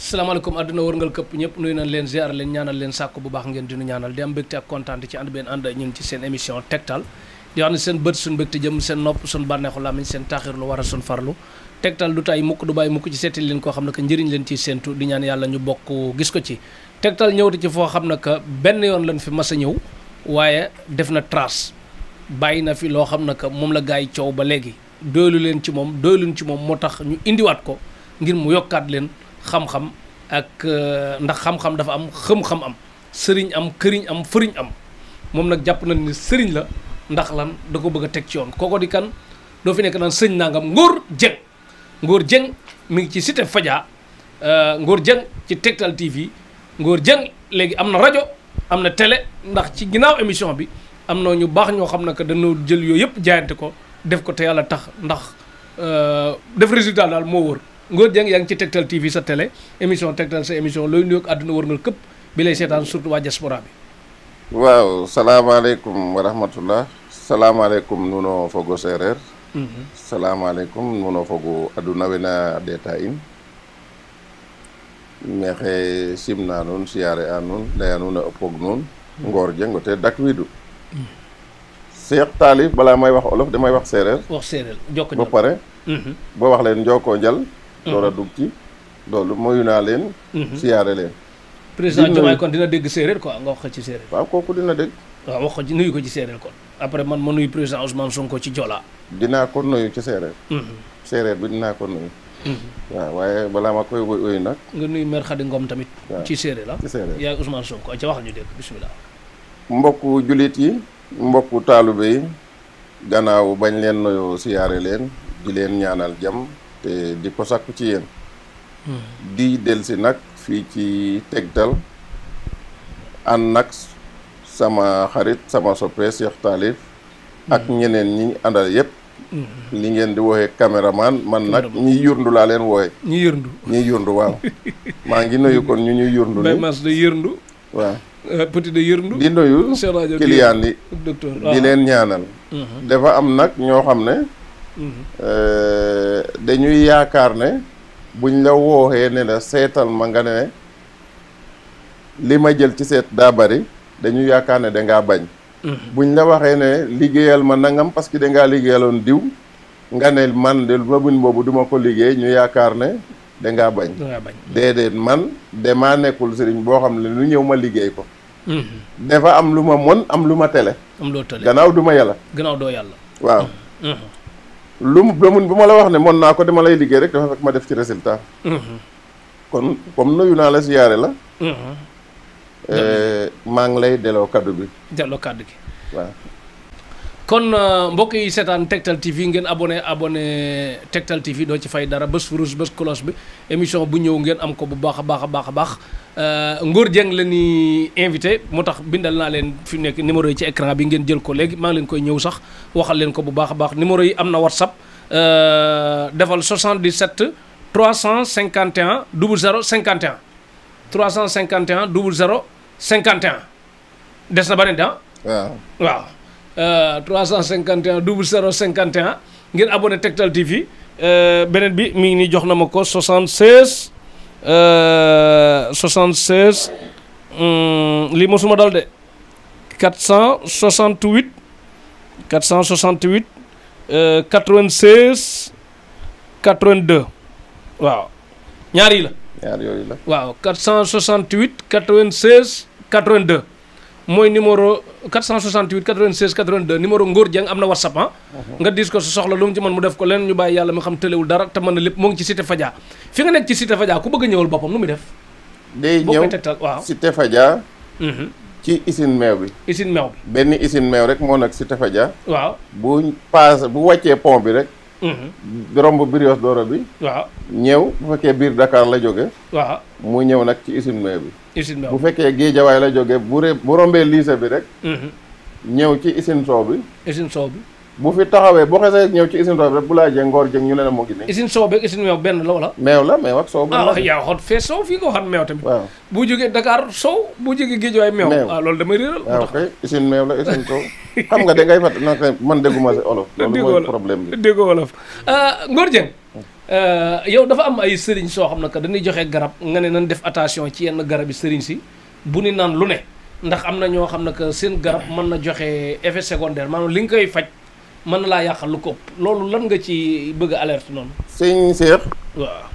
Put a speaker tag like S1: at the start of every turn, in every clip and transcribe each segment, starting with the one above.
S1: salaamaaleykum àdduna wërngal këpp ñëpp nuyu nañ leen ziar leen ñaanal leen sàkku bu baax ngeen dinu ñaanal di am mbégte ak kontaan ci ànd benn ànd ñun ci seen émission tegtal di wax ne seen bët suñ mbégte jëm seen nopp suñ bànneexu làmmiñ seen taaxir lu war a suñ farlu tegtal du tay mukk du bàyyi mukk ci seeti leen koo xam ne que njëriñ leen ciy séentu di ñaan yàlla ñu bokk gis ko ci tegtal ñëwati ci foo xam ne que benn yoon lañ fi mas a ñëw waaye def na trace bàyyi na fi loo xam ne que moom la gars yi coow ba léegi doylu leen ci moom doyluñ ci moom moo tax ñu indiwaat ko ngir mu yokkaat leen xam-xam ak ndax xam-xam dafa am xam-xam am sëriñ am këriñ am fëriñ am moom nag jàpp nañ ni sëriñ la ndax lan da ko bëgg a teg ci yoon kooko di kan doo fi nekk naan sëñ nangam Ngor Dieng Ngor Dieng mi ngi ci Cité Fadia Ngor Dieng ci Tektal TV Ngor Dieng léegi am na rajo am na télé ndax ci ginnaaw émission bi am na ñu baax ñoo xam ne que dañoo jël yooyu yëpp jaayante ko def ko te yàlla tax ndax def résultat daal moo wër Ngor Dieng yaa ngi ci Tektal TV sa télé émission Tektal sa émission looy nuyoog àdduna wërngal këpp bi lay seetaan surtout waa diaspora bi.
S2: waaw salaamaaleykum wa rahmatullah salaamaaleykum nuno fogo séeréer salaamaaleykum nuno fogo aduna wena deta in mexe simna nuun siyaare a nuun laya nuun a ëppog nuun Ngor Dieng o te dak widu Cheikh Talif balaa may wax olof damay wax séeréer
S1: jokko
S2: ba pare boo wax leen njoko njal door a dugg ci loolu moyu naa leen siyaare leen
S1: président Diomaye kon dina dégg séeréer quoi nga wax ko ci séeréer
S2: waaw kooku dina dégg
S1: waaw wax ko ci nuyu ko ci séeréer kon après man ma nuyu président Ousmane Sonko ci Joola
S2: dinaa ko nuyu ci séeréer séeréer bi dinaa ko nuyu waaw waaye balaa ma koy woy nag
S1: nga nuyu maire Khady Ngom tamit ci séeréer la
S2: ci séeréer
S1: yaay Ousmane Sonko ca wax ñu dégg bismillah
S2: mbokku julit yi mbokku taalube yi gannaaw bañ leen nuyoo siyaare leen di leen ñaanal jàmm te di ko sakku ci yéen di delsi nag fii ci Tektal ànd nag sama xarit sama soppe Cheikh Talif ak ñeneen ñi àndal yëpp li ngeen di wooxee caméraman man nag ñi yurndu laa leen wooxe ñi yurndu waaw maa ngi nuyu kon ñu ñuy yurndu ni
S1: mas de yurndu
S2: waaw
S1: petit de yurndu
S2: di nuyu client yi di leen ñaanal dafa am nag ñoo xam ne dañuy yaakaar ne buñ la wooxee ne la seetal ma nga ne li ma jël ci seet daa bari dañuy yaakaar ne dangaa bañ buñ la waxee ne liggéeyal ma nangam parce que dangaa liggéeyaloon diw nga ne man de babun boobu duma ko liggéey ñu yaakaar ne dangaa bañ déedéet man damaa nekkul sëriñ boo xam ne lu ñëw ma liggéey ko dafa am lu ma mën am lu ma tele gannaaw du ma yàlla
S1: gannaaw doo yàlla
S2: waaw lu mu bu ma la wax ne mën naa ko dama lay liggéey rek dafa fekk ma def ci résultat kon comme nuyu naa la siyaare la maa ngi lay delloo kaddu bi
S1: gi
S2: waaw
S1: kon mbokk yi seetaan Tektal TV ngeen abonné Tektal TV doo ci fay dara bés rouge bés cloche bi émission bu ñëw ngeen am ko bu baax a baax a baax a baax Ngor Dieng la ñuy invité moo tax bindal naa leen fi mu nekk numéro yi ci écran bi ngeen jël ko léegi maa ngi leen koy ñëw sax waxal leen ko bu baax a baax numéro yi am na WhatsApp defal 77 351 00 51 351 00 51 des na ba ne waaw 351 00 51 ngeen abonné Tektal TV beneen bi mi ngi nii jox na ma ko 76 76 lii mosuma dal de 468 96 82 waaw ñaar yi la.
S2: ñaar yooyu la
S1: waaw 468 96 82. mooy numéro 468 96 82 numéro Ngor Dieng am na WhatsApp nga dis ko sa soxla lu mu ci mën mu def ko leen ñu bàyyi yàlla mi xam tëlewul dara te mën na lépp moo ngi ci Cité Fadia fi nga nekk ci Cité Fadia ku bëgg a ñëwal boppam nu muy def
S2: day ñëw
S1: waaw
S2: Cité Fadia ci usine meew bi benn usine meew rek moo nag Cité Fadia
S1: waaw
S2: bu wàccee pont bi rek romb Brioche Dorée bi
S1: waaw
S2: ñëw bu fekkee biir Dakar la jóge
S1: waaw
S2: mu ñëw nag ci usine meew bi
S1: bu
S2: fekkee Géejawaay la jóge bu rombee lycée bi rek ñëw ci usine soow bi bu fi taxawee boo xasee ñëw ci usine soow bi rek bu laajee Ngor Dieng ñu ne la mu ngi nii
S1: usine soow beeg usine meew benn la wala
S2: meew la meew ak soow
S1: yaa waxoon fee soow fii nga waxoon meew tamit
S2: waaw
S1: bu jógee Dakar soow bu jógee Géejawaay meew waaw loolu damay réeral
S2: waaw kay usine meew la usine soow xam nga da ngay fàtt nag man dégguma si olof loolu mooy problème bi
S1: déggoo wolof Ngor Dieng yow dafa am ay sëriñ soo xam ne que dañuy joxe garab nga ne nañ def attention ci yenn garab yi sëriñ si bu ni naan lu ne ndax am na ñoo xam ne que seen garab mën na joxe effet secondaire maanaam li nga koy faj mën na laa yàqal lu ko ëpp loolu lan nga ci bëgg a alerte noonu.
S2: sëñ Cheikh.
S1: waaw.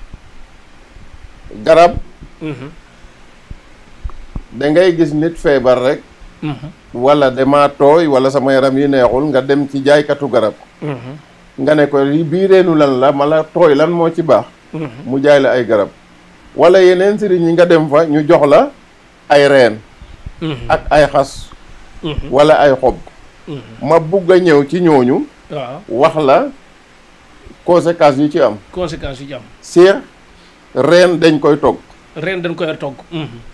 S2: garab. da ngay gis nit feebar rek. wala damaa tooy wala sama yaram yi neexul nga dem ci jaaykatu garab. nga ne ko bii reenu lan la mala tooy lan moo ci baax. mu jaay la ay garab. wala yeneen sëriñ yi nga dem fa ñu jox la ay reen. ak ay xas. wala ay xob. ma bugg a ñëw ci ñooñu.
S1: waaw
S2: wax la conséquences yu ci am.
S1: conséquences yu ci am.
S2: seex reen dañ koy togg.
S1: reen dañ koy togg.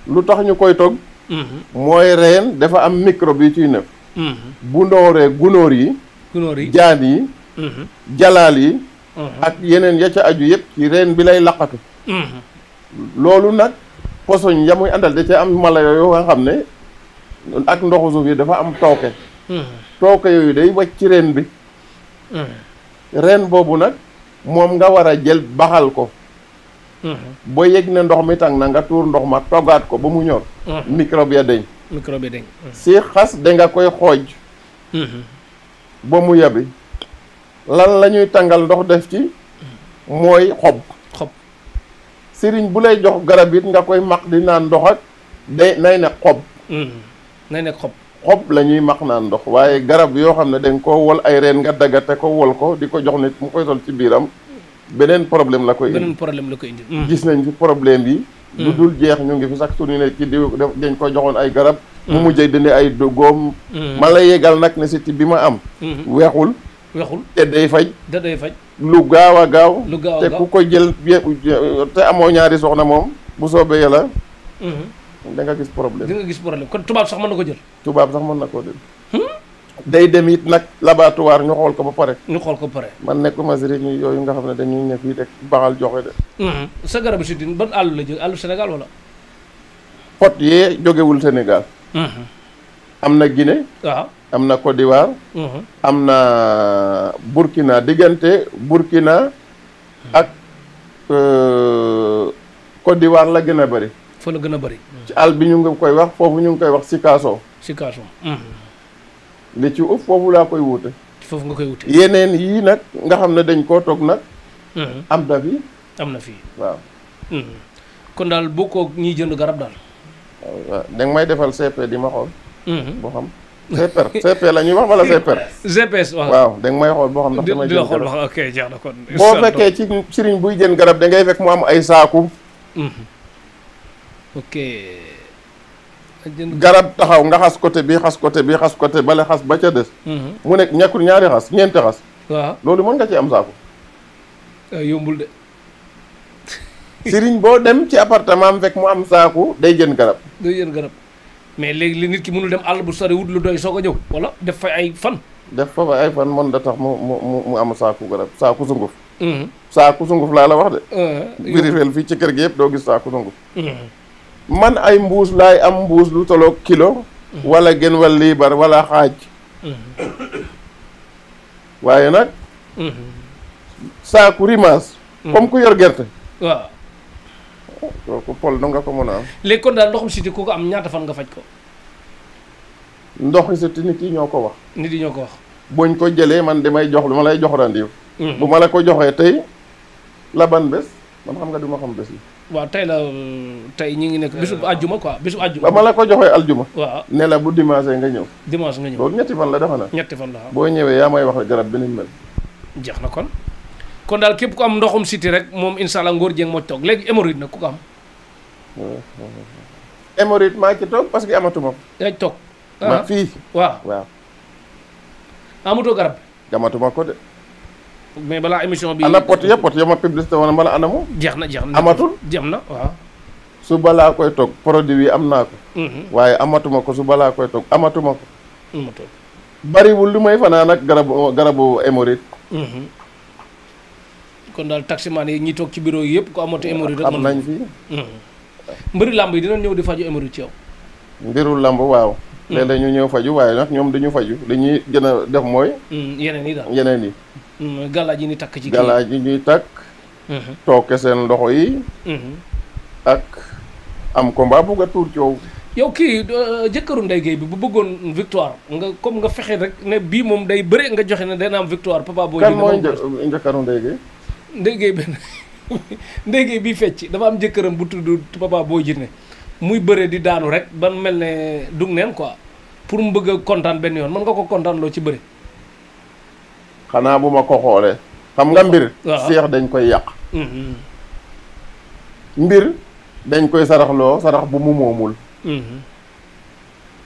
S2: lu tax ñu koy togg. mooy reen dafa am microbe yu ciy nëb. bu ndooree gunóor yi. jaan yi. jalaal yi. ak yeneen ya ca aju yëpp ci reen bi lay laqatu. loolu nag posoñ ya muy àndal da ca am mala yooyu nga xam ne ak ndoxu suuf yi dafa am tooke. tooke yooyu day wàcc ci reen bi. reen boobu nag moom nga war a jël baxal ko. boo yëg ne ndox mi tàng na nga tuur ndox ma toggaat ko ba mu ñor. microbe ya deñ.
S1: microbe ya deñ.
S2: si xas danga koy xooj. ba mu yabi. lan la ñuy tàngal ndox def ci. mooy xob.
S1: xob.
S2: sëriñ bu lay jox garab it nga koy maq di naan ndox ak day nay ne xob.
S1: nay nekk xob.
S2: xob la ñuy maq naan ndox waaye garab yoo xam ne dañ koo wol ay reen nga daggate ko wol ko di ko jox nit mu koy sol ci biiram beneen problème la koy indi.
S1: beneen problème la koy indi.
S2: gis nañ fi problème yi. lu dul jeex ñu ngi fi sax suñu ne ci diw dañ ko joxoon ay garab. mu mujjee dindi ay góom. ma la yegal nag ne siti bi ma am. weexul.
S1: weexul
S2: te day faj.
S1: da day faj.
S2: lu gaaw a gaaw.
S1: lu gaaw a
S2: te
S1: gaaw
S2: ku ko jël te amoo ñaari soxna moom bu soobee yàlla. da nga gis problème.
S1: di nga gis problème kon tubaab sax mën na ko jël.
S2: tubaab sax mën na koo dem. day dem it nag laboratoire ñu xool ko ba pare.
S1: ñu xool ko ba pare.
S2: man nekkuma sëriñ yooyu nga xam ne dañuy ne fii rek baxal joxe de.
S1: sa garabu si din ban àll la jóge àllu Sénégal wala.
S2: pot yee jógewul Sénégal. am na Guinée.
S1: waaw
S2: am na Côte d'Ivoire. am na Burkina diggante Burkina ak Côte d'Ivoire la gën a bëri.
S1: fa la gën a bëri.
S2: ci àll bi ñu ngi koy wax foofu ñu ngi koy wax Sikasso.
S1: Sikasso.
S2: li ci ëpp foofu laa koy wute.
S1: foofu nga koy wute.
S2: yeneen yii nag nga xam ne dañ koo toog nag. am na fi.
S1: am na fii.
S2: waaw.
S1: kon daal boo ko ñiy jënd garab daal.
S2: waaw da nga may defal CP di ma xool. boo xam CP la ñuy wax wala CP.
S1: GPS waaw.
S2: waaw da nga may xool boo xam ndax damay
S1: di
S2: jël
S1: la xool
S2: garab.
S1: wax ok jeex na kon.
S2: boo fekkee ci sëriñ buy jën garab da ngay fekk mu am ay saaku.
S1: ok.
S2: garab taxaw nga xas côté bi xas côté bi xas côté bale xas ba ca des. mu nekk ñàkkul ñaari xas ñeenti xas.
S1: waaw
S2: loolu mën nga ci am saaku.
S1: yombul de.
S2: sëriñ boo dem ci appartement am fekk mu am saaku day jën garab.
S1: day jënd garab mais léegi li nit ki mënul dem àll bu sori wut lu doy soo ko ñëw wala def fa ay fan.
S2: def fa ay fan mën da tax mu am saaku garab saaku sunguf. saaku sunguf laa la wax de. vérifiel fii ci kër gi yëpp doo gis saaku sunguf. man ay mbuus laay am mbuus lu tolloog kilo. wala gën wal liibar wala xaaj. waaye nag. saaku rimaas. comme ku yor gerte.
S1: waaw.
S2: kooku pol da nga ko mën a am.
S1: léegi kon daal ndoxum siti ku ko am ñaata fan nga faj ko.
S2: ndoxi siti nit yi ñoo ko wax.
S1: nit yi ñoo ko wax.
S2: buñ ko jëlee man damay jox lu ma lay jox rendez-vous. bu ma la ko joxee tey la ban bés man xam nga du ma xam bés yi.
S1: waaw tey ñu ngi nekk bisub àjjuma quoi bisub àjjuma.
S2: ba ma la ko joxee aljuma.
S1: waaw
S2: ne la bu dimanche nga ñëw.
S1: dimanche nga ñëw
S2: loolu ñetti fan la defe na.
S1: ñetti fan la waaw.
S2: boo ñëwee yaa may wax garab bi ni mel.
S1: jeex na kon daal képp ku am ndoxum siti rek moom incha allah Ngor Dieng moo ci toog léegi hémorroïde nag ku ko am.
S2: hémorroïde maa ci toog parce que amatuma ko.
S1: yaa ci toog.
S2: ma fii.
S1: waaw. amatoo garab.
S2: amatuma ko de.
S1: mais balaa émission bi.
S2: ana pot ya ma publicité woon bala anamu.
S1: jeex na
S2: amatul
S1: jeex na waaw.
S2: su balaa koy toog produit yi am naa ko. waaye amatuma ko su balaa koy toog amatuma ko.
S1: amatoo.
S2: bariwul lu may fanaan ak garabu hémorroïde.
S1: kon daal taximaan yi ñi toog ci bureau yi yëpp ko amatu hémorroïde rek.
S2: am nañ fi.
S1: mbëri làmb yi dina ñëw di faju hémorroïde ci yow.
S2: mbiru lamb waaw. léeg-léeg ñu ñëw faju waaye nag ñoom duñu faju li ñuy gën a def mooy.
S1: yeneen yi daal
S2: yeneen yi.
S1: gàllaaj yi ni takk ci.
S2: gàllaaj yi ñuy takk. tooke seen loxo yi ak am combat bugg a tuur coow.
S1: yow kii jëkkëru Ndeye Gueye bi bu bëggoon victoire nga comme nga fexe rek ne bii moom day bëre nga joxe ne dana am victoire Papa Boy
S2: kan mooy njëkkëru Ndeye Gueye.
S1: Ndeye Gueye benn Ndeye Gueye bii fecc dafa am jëkkëram bu tudd Papa Boy Djiné muy bëre di daanu rek ban mel ne dug neen quoi pour mu bëgg a kontaan benn yoon mën nga ko kontaan loo ci bëre.
S2: xanaa bu ma ko xoolee. xam nga mbir. seex dañ koy yàq. mbir dañ koy saraxloo sarax bu mu moomul.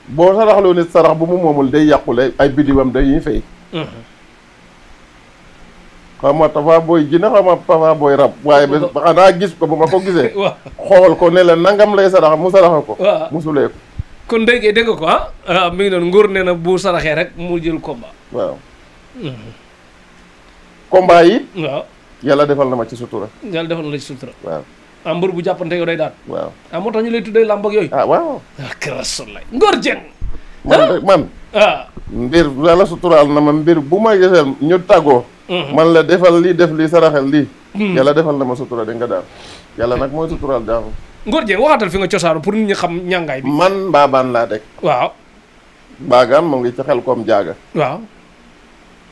S2: boo saraxloo nit sarax bu mu moomul day yàqule ay bidiwam dañuy fay. xam nga Papa Boy Djiné xam nga Papa Boy rab waaye ba xanaa gis ko bu ma ko gisee. xool ko ne la nangam lay sarax mu saraxe ko. musulee ko.
S1: kon Ndeye Gueye dégg nga ko ah mi ngi noonu nguur nee na bu saraxee rek mu jël combat.
S2: waaw. combat yi.
S1: waaw.
S2: yàlla defal na ma ci sutura.
S1: yàlla defal na la ci sutura.
S2: waaw.
S1: mbër bu jàppante yow day daan.
S2: waaw.
S1: moo tax ñu lay tuddee làmb ak yooyu.
S2: waaw.
S1: kërasol lay Ngor Dieng.
S2: man. mbir yàlla suturaal na ma mbir bu ma gisee ñu tàggoo. man la defal lii def lii saraxel lii. yàlla defal na ma sutura di nga daan yàlla nag mooy suturaal jaamu.
S1: Ngor Dieng waxaatal fi nga cosaanu pour nit ñi xam ñàngaay bi.
S2: man Mbaabaan laa dëkk.
S1: waaw.
S2: Baagaan mu ngi ci xel koom jaaga.
S1: waaw.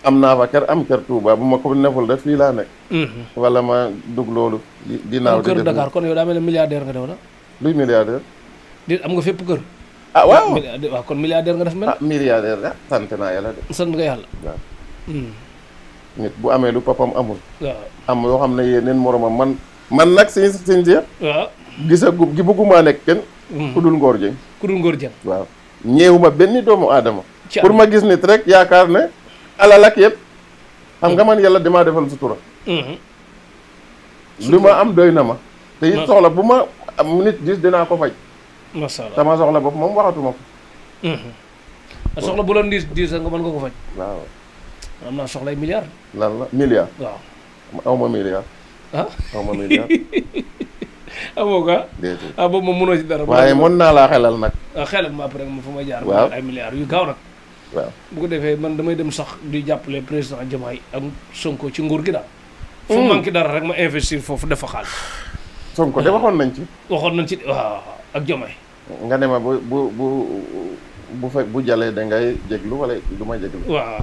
S2: am naa fa kër am kër Touba bu ma ko neful rek fii laa nekk. wala ma dugg loolu. di naaw di
S1: kër Dakar kon yow daa mel ne milliardaire nga def la.
S2: luy milliardaire.
S1: di am nga fépp kër.
S2: waaw
S1: waaw kon milliardaire nga def mel.
S2: milliardaire sant naa yàlla de.
S1: sant nga yàlla.
S2: waaw. nit bu amee lu papam amul.
S1: waaw
S2: am yoo xam ne yéen moromam man nag siñ seex.
S1: waaw.
S2: gisagu gi bëgguma nekk kenn. ku dul Ngor Dieng.
S1: ku dul Ngor Dieng.
S2: waaw ñeewuma benn doomu aadama.
S1: ci
S2: pour ma gis nit rek yaakaar ne. alal ak yëpp. xam nga man yàlla damaa defal sutura. lu ma am doy na ma. te it soxla bu ma am nit gis dinaa ko faj.
S1: macha allah
S2: sama soxla bopp moom waxatuma ko.
S1: soxla bu la diis nga mën nga ko faj.
S2: waaw.
S1: am naa soxlay milliard.
S2: lan la milliard.
S1: waaw.
S2: aw ma milliard. aw ma milliard.
S1: amoo ko
S2: déedéet.
S1: boobu moom mënoo ci dara.
S2: waaye mën naa laa xelal nag.
S1: xelal ma après ma fu may jaar.
S2: waaw
S1: ay milliards yu gaaw nag.
S2: waaw
S1: bu ko defee man damay dem sax di jàppale président Diomaye ak Sonko ci nguur gi daal. fu manqué dara rek ma investir foofu dafa xaalis.
S2: Sonko de waxoon nañ ci.
S1: waxoon nañ ci waaw ak Diomaye.
S2: nga ne ma bu jalee da ngay jéglu wala du ma jéglu.
S1: waaw.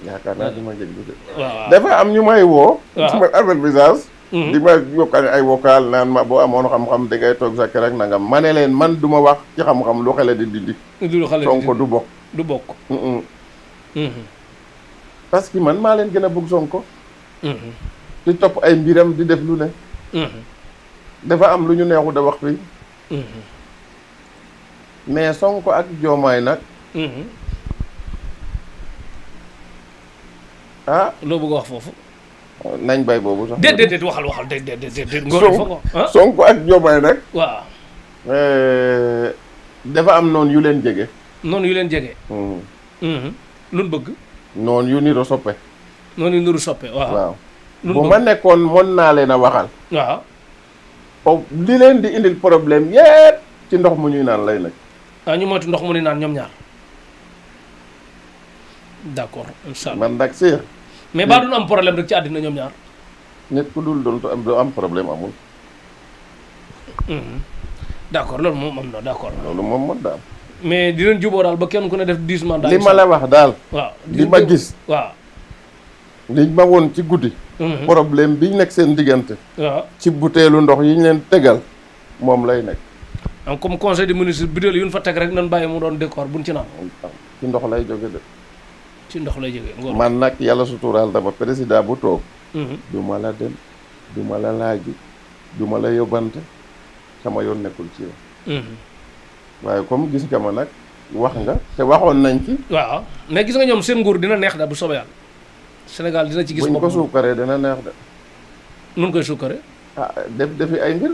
S2: yaakaar naa du ma jéglu de.
S1: waaw
S2: dafa am ñu may woo.
S1: waaw
S2: sama appel message. di ma yokkal ay vocal naan ma boo amoon xam-xam da ngay toog sa kër ak nangam ma ne leen man du ma wax ci xam-xam lu xale di dindi.
S1: du xale di
S2: Sonko du bokk.
S1: du bokk.
S2: parce que man maa leen gën a bëgg Sonko. di topp ay mbiram di def lu ne. dafa am lu ñu neexu da wax fii. mais Sonko ak Diomaye nag.
S1: loo bëgg a wax foofu.
S2: nañ bay boobu sax.
S1: déedéet waxal déedéet. ngóor
S2: Sonko ak Diomaye nag.
S1: waaw.
S2: dafa am noonu yu leen jege.
S1: noonu yu leen jege. luñ bëgg.
S2: noonu yu niru soppe.
S1: noonu yu niru soppe waaw.
S2: waaw bu ma nekkoon mën naa leen a waxal.
S1: waaw.
S2: li leen di indil problème yépp ci ndox mu ñuy naan lay nekk.
S1: ñu moytu ndox mu ñuy naan ñoom ñaar. d'accord incha allah
S2: man nag Cheikh.
S1: mais baa duñ am problème rek ci àddina ñoom ñaar.
S2: nit ku dul doon du am problème amul.
S1: d'accord loolu moom am na d'accord.
S2: loolu moom mën naa am.
S1: mais di leen juboo daal ba kenn ku ne def 10 mandats.
S2: li ma la wax daal.
S1: waaw
S2: li ma gis.
S1: waaw.
S2: li ma woon ci guddi. problème bi nekk seen diggante.
S1: waaw
S2: ci buteelu ndox yi ñu leen tegal moom lay nekk.
S1: comme conseil des ministres butéel yu ñu fa teg rek nan bàyyi mu doon décor buñ ci naan.
S2: ci ndox lay jóge de.
S1: ci ndox lay jógee ngóor.
S2: man nag yàlla suturaal dama président bu toog. du ma la dem du ma la laaji du ma la yóbbante sama yoon nekkul ci yow. waaye comme gis nga ma nag wax nga te waxoon nañ ci.
S1: waaw mais gis nga ñoom seen nguur dina neex da bu soobee yàlla. Sénégal dina ci gis.
S2: buñ ko suukaree dina neex de.
S1: nun koy suukaree.
S2: defi ay mbir.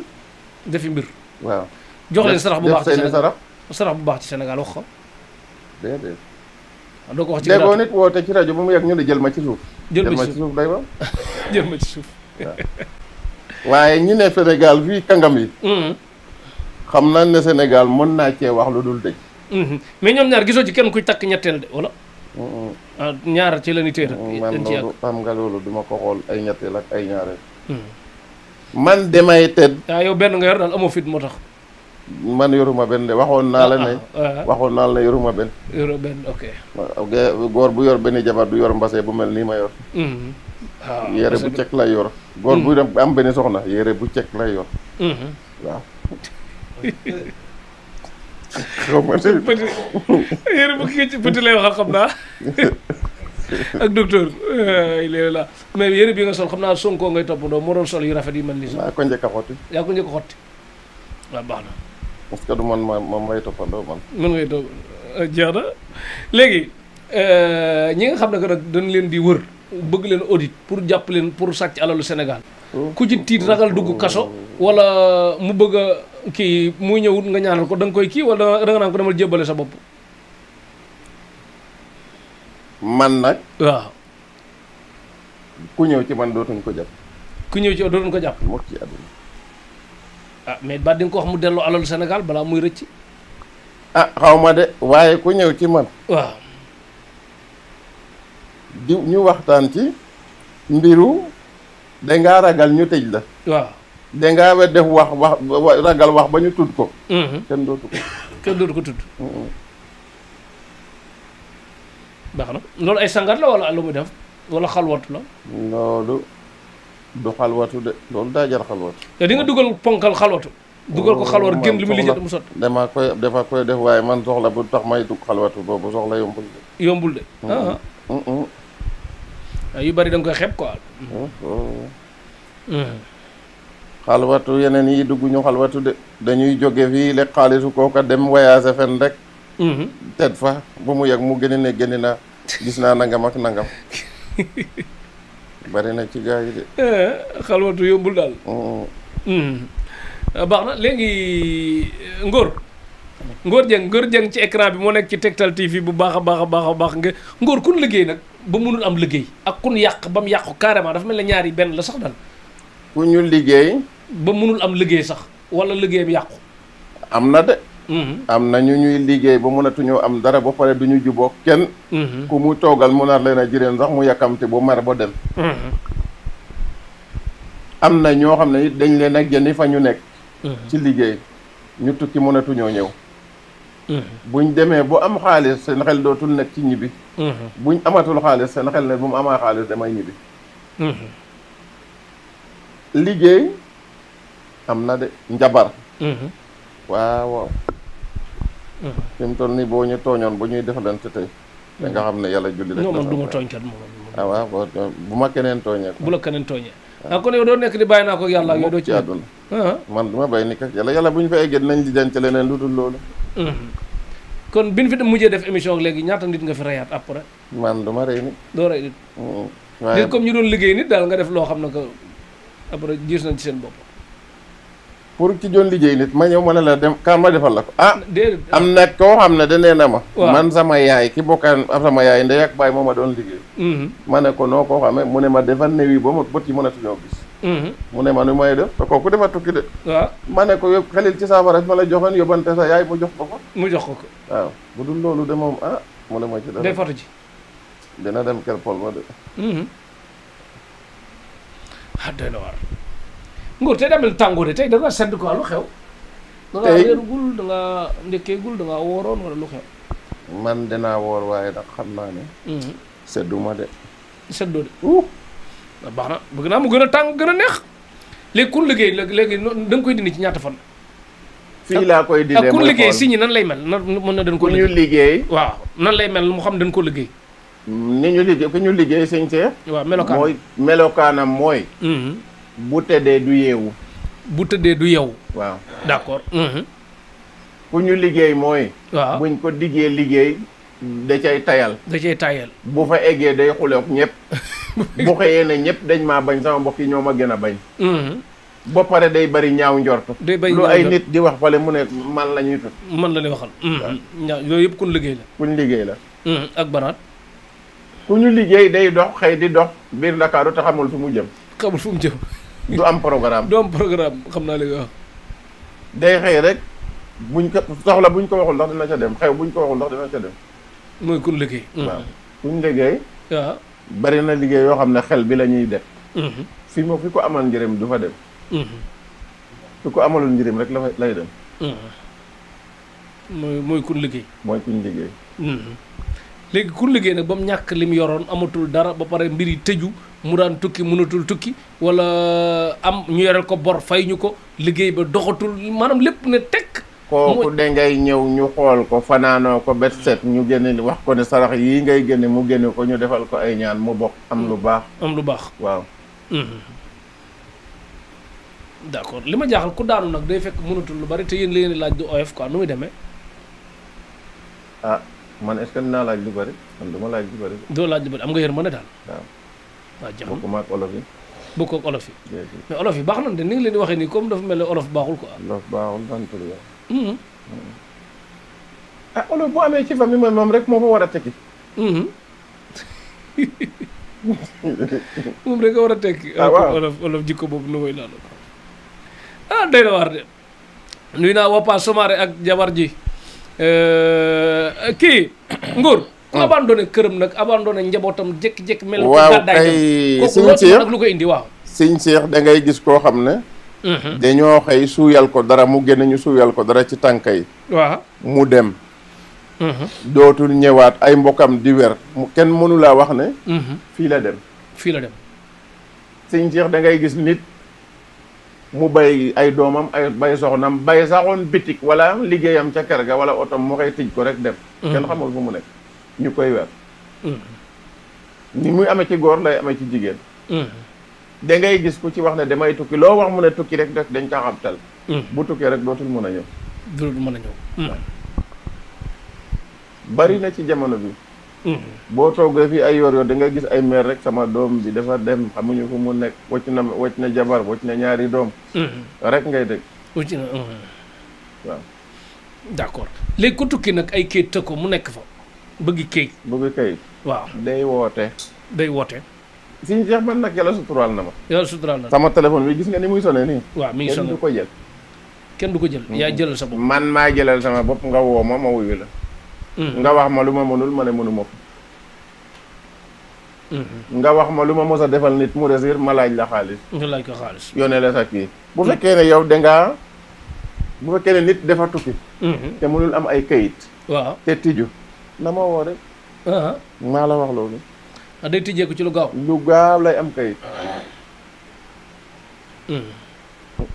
S1: defi mbir.
S2: waaw
S1: jox leen sarax bu baax ci
S2: Sénégal
S1: sarax bu baax ci Sénégal wax ko.
S2: déedéet.
S1: doo ko wax ci
S2: déggoo nit woote ci rajo ba mu yàgg ñu ne jël ma ci suuf.
S1: jël ma ci
S2: suuf day ba.
S1: jël ma ci suuf.
S2: waaye ñi ne Sénégal fii kàngam yi. xam naa ne Sénégal mën naa cee wax lu dul dëj.
S1: mais ñoom ñaar gisoo ci kenn kuy takk ñetteel de wala. ñaar ci la ñuy téye rek.
S2: man loolu xam nga loolu duma ko xool ay ñetteel ak ay ñaareel. man damay tëdd.
S1: yow benn nga yor daal amoo fit moo tax.
S2: man yoruma benn de waxoon naa la ne yoruma benn.
S1: yoroo benn ok.
S2: góor bu yor benn jabar du yor mbase bu mel nii ma yor.
S1: waaw
S2: yére bu cek lay yor. góor bu am benn soxna yére bu cek lay yor. waaw. xaw ma
S1: petit yére bu kii petit lay waxal xam naa ak docteur léegi la mais yére bi nga sol xam naa Sonko ngay toppandoo moo doon sol yu rafet yi mel nii sax.
S2: maa ko njëkk a xotti.
S1: yaa ko njëkk a xotti waaw baax na.
S2: parce que du man moom may toppandoo man.
S1: mën ngay topp jeex na léegi ñi nga xam ne que nag dañ leen di wër bëgg leen audit pour jàpp leen pour sàcc alalu Sénégal. ku ci tiit ragal dugg kaso. wala mu bëgg a kii muy ñëwut nga ñaanal ko da nga koy kii wala da nga naan ko demal jébbale sa bopp.
S2: man nag.
S1: waaw.
S2: ku ñëw ci man dootuñ ko jàpp.
S1: ku ñëw ci dootuñ ko jàpp.
S2: mokk ci àdduna.
S1: mais ba di nga ko wax mu delloo alalu Sénégal balaa muy rëcc.
S2: xaw ma de waaye ku ñëw ci man.
S1: waaw.
S2: di ñu waxtaan ci mbiru dangaa ragal ñu tëj la.
S1: waaw.
S2: dangaa def wax ragal wax ba ñu tudd ko. kenn dootu ko.
S1: kenn dootu ko tudd. baax na loolu ay sangat la wala lu muy def wala xalwatu la.
S2: loolu du xalwatu de loolu daa jar xalwatu.
S1: te di nga dugal ponkal xalwatu. dugal ko xalwar génn li mu lijjat mu sot.
S2: dafa koy def waaye man soxla bu tax may dugg xalwatu boobu soxla yombul de.
S1: yombul de. yu bari da nga koy xeeb quoi.
S2: xalwatu yeneen yi dugg ñu xalwatu de dañuy jóge fii lekk xaalisu kooka dem voyage fen rek. tet fa ba mu yàgg mu gën ne gën naa gis naa nangam ak nangam. bari na ci gaa yi de.
S1: xalwatu yombul daal. baax na léegi Ngor Dieng ci écran bi moo nekk ci Tektal TV bu baax a baax nga Ngor kun liggéey nag ba mënul am liggéey ak kun yàq ba mu yàqu carrément dafa mel ne ñaari benn la sax daal.
S2: ku ñu liggéey.
S1: ba mënul am liggéey sax wala liggéeyam yàqu.
S2: am na de. am na ñu ñuy liggéey ba mënatuñoo am dara ba pare du ñu juboo kenn. ku mu toogal mu nar leen a jireen sax mu yàkkamte bu mar ba dem. am na ñoo xam ne dañ leen a génn fa ñu nekk. ci liggéey ñu tukki mënatuñoo ñëw. buñ demee bu am xaalis seen xel dootul nekk ci ñibbi. buñ amatul xaalis seen xel ne bu mu amaa xaalis damay ñibbi. liggéey am na de njabar. waaw. fi mu toll nii boo ñu tooñoon bu ñuy defalante tey. da nga xam ne yàlla julli rek.
S1: non man du ma tooñkat moom.
S2: waaw bu ma keneen tooñee.
S1: bu la keneen tooñee. kon yow doo nekk di bàyyi naa ko yàlla ak yow doo ci
S2: àdduna. man du ma bàyyi ni kat yàlla bu ñu fa eggee dinañ di denc leneen lu dul loolu.
S1: kon bi ñu fi mujjee def émission léegi ñaata nit nga fi reyaat après.
S2: man du ma rey nit.
S1: doo rey nit.
S2: waaye
S1: nit comme ñu doon liggéey nit daal nga def loo xam ne que après gis nañ ci seen bopp.
S2: pour ci doon liggéey nit ma ñëw ma ne la dem kan ma defal la ko
S1: déedéet
S2: am na koo xam ne da nee na ma.
S1: waaw
S2: man sama yaay ki bokkaan sama yaay ndey ak baay moo ma doon liggéey. ma ne ko noo koo xamee mu ne ma defal néew yi ba ma bët yi mënatuñoo gis. mu ne ma nu may def te kooku dafa tukki de.
S1: waaw
S2: ma ne ko yóbbu xelil ci saafara ma la joxoon yóbbante sa yaay mu jox ko ko.
S1: mu jox ko ko.
S2: waaw bu dul loolu de moom mu ne ma ci dara.
S1: day fatu ci.
S2: dina dem kër Paul ma de.
S1: doy na waar. Ngor tey damel tàngoor tey da nga sedd quoi lu xew. da nga reerugul da nga ndekkeegul da nga wooroon wala lu xew.
S2: man dinaa woor waaye nag xam naa ne. sedduma de.
S1: seddoo de. baax na bëgg naa mu gën a tàng gën a neex. léegi kun liggéey léegi da nga koy dindi ci ñaata fan.
S2: fii laa koy dindee
S1: ak kun liggéey si ñi nan lay mel nan mën na dañ ko
S2: ñu liggéey.
S1: waaw nan lay mel mu xam dañ ko liggéey.
S2: ni ñu liggéey ku ñu liggéey sëñ Seex.
S1: waaw melokaan
S2: mooy melokaanam mooy. bu tëddee du yeewu.
S1: bu tëddee du yeewu.
S2: waaw
S1: d'accord.
S2: ku ñu liggéey mooy.
S1: waaw
S2: buñ ko diggee liggéey da cay tayal.
S1: da cay tayal.
S2: bu fa eggee day xuleek ñëpp. bu xëyee ne ñëpp dañ maa bañ sama mbokk yi ñoo ma gën a bañ. ba pare day bari ñaaw njortu.
S1: day bari
S2: lu ay nit di wax fale mu ne man la ñuy tut.
S1: man la ñuy waxal. ñaaw yooyu yëpp kun liggéey la.
S2: kuñ liggéey la.
S1: ak banaat.
S2: ku ñu liggéey day dox xëy di dox biir Ndakaaru te xamul fu mu jëm.
S1: xamul fu mu jëm.
S2: du am programme.
S1: du am programme xam naa léegi waaw.
S2: day xëy rek buñ ko soxla buñ ko waxul ndax dina ca dem xew buñ ko waxul ndax dina ca dem.
S1: mooy kun liggéey.
S2: waaw kuñ liggéey.
S1: waaw
S2: bari na liggéey yoo xam ne xel bi la ñuy def. fii moom fi ko amal njëriñ du fa dem. fi ko amalul njëriñ rek lay dem.
S1: mooy kun liggéey.
S2: mooy kuñ liggéey.
S1: léegi kun liggéey nag ba mu ñàkk lim yoroon amatul dara ba pare mbir yi tëju mu daan tukki mënatul tukki wala am ñu yoreel ko bor fay ñu ko liggéey ba doxatul maanaam lépp ne tekk.
S2: kooku dangay ñëw ñu xool ko fanaanoo ko bet set ñu génne wax ko ne sarax yii ngay génne mu génne ko ñu defal ko ay ñaan mu bokk am lu baax.
S1: am lu baax
S2: waaw.
S1: d'accord li ma jaaxal ku daanu nag day fekk mënatul lu bari te yéen leen laaj du oyof quoi nu muy demee.
S2: ah man est-ce que dinaa laaj lu bari man duma laaj lu bari.
S1: doo laaj lu bari am nga yërmande daal.
S2: waaw.
S1: waaw jaxam
S2: bokkuma ak olof yi.
S1: bokkoo ak olof yi. mais olof yi baax na de ni nga leen di waxee nii comme dafa mel ne olof baaxul quoi.
S2: olof baaxul bantul yow. ah olof bu amee ci famille moom rek moo fa war a tekki.
S1: moom rek a war a tekki.
S2: ah waaw
S1: olof jikko boobu nu muy laal. ah doy na waar de nuyu naa Wappa Soumaré ak jabar ji kii Ngor. ku abandonné këram nag abandonné njabootam jékki-jékki mel.
S2: waaw kay sëñ Cheikh
S1: ak lu ko indi waaw.
S2: sëñ Cheikh da ngay gis koo xam ne. dañoo xëy suuyal ko dara mu génn ñu suuyal ko dara ci tànk yi.
S1: waaw
S2: mu dem. dootul ñëwaat ay mbokam di wer kenn mënu laa wax ne. fii la dem.
S1: fii la dem.
S2: sëñ Cheikh da ngay gis nit. mu bay ay doomam ay bay soxnam bay saxoon bitik wala liggéeyam ca kër ga wala otom mu xëy tij ko rek dem. kenn xamul fu mu nekk ñu koy weer. ni muy amee ci góor lay amee ci jigéen. da ngay gis ku ci wax ne damay tukki loo wax mu ne tukki rek dañ ca xabtal. bu tukkee rek dootul mën a ñëw.
S1: dootul mën a ñëw.
S2: bari na ci jamono bi. boo toogee fii ay yor da nga gis ay meer rek sama doom bi dafa dem xamuñu fu mu nekk wocc na jabar wocc na ñaari doom. rek ngay dégg.
S1: wocc na
S2: waaw.
S1: d'accord léegi ku tukki nag ay kayit tëkko mu nekk fa bëgg kayit.
S2: bëgg kayit.
S1: waaw
S2: day woote.
S1: day woote.
S2: Sëñ Cheikh man nag yàlla suturaal na ma.
S1: yàlla suturaal na
S2: sama téléphone bi gis nga ni muy sonné nii.
S1: waaw mi ngi sonné
S2: kenn du ko jël.
S1: kenn du ko jël. yaa jëlal sa bopp.
S2: man maa jëlal sama bopp nga woo ma wuyu la. nga wax ma lu ma mënul ma ne mënu ma ko. nga wax ma lu ma mos a defal nit mu réussir ma laaj la xaalis.
S1: nga laaj ko xaalis.
S2: yónnee la sa kii. bu fekkee ne yow bu fekkee ne nit dafa tukki. te mënul am ay kayit.
S1: waaw
S2: te tiju. na ma woo rek. maa la wax loolu.
S1: day tijjee ko ci lu gaaw.
S2: lu gaaw lay am kayit.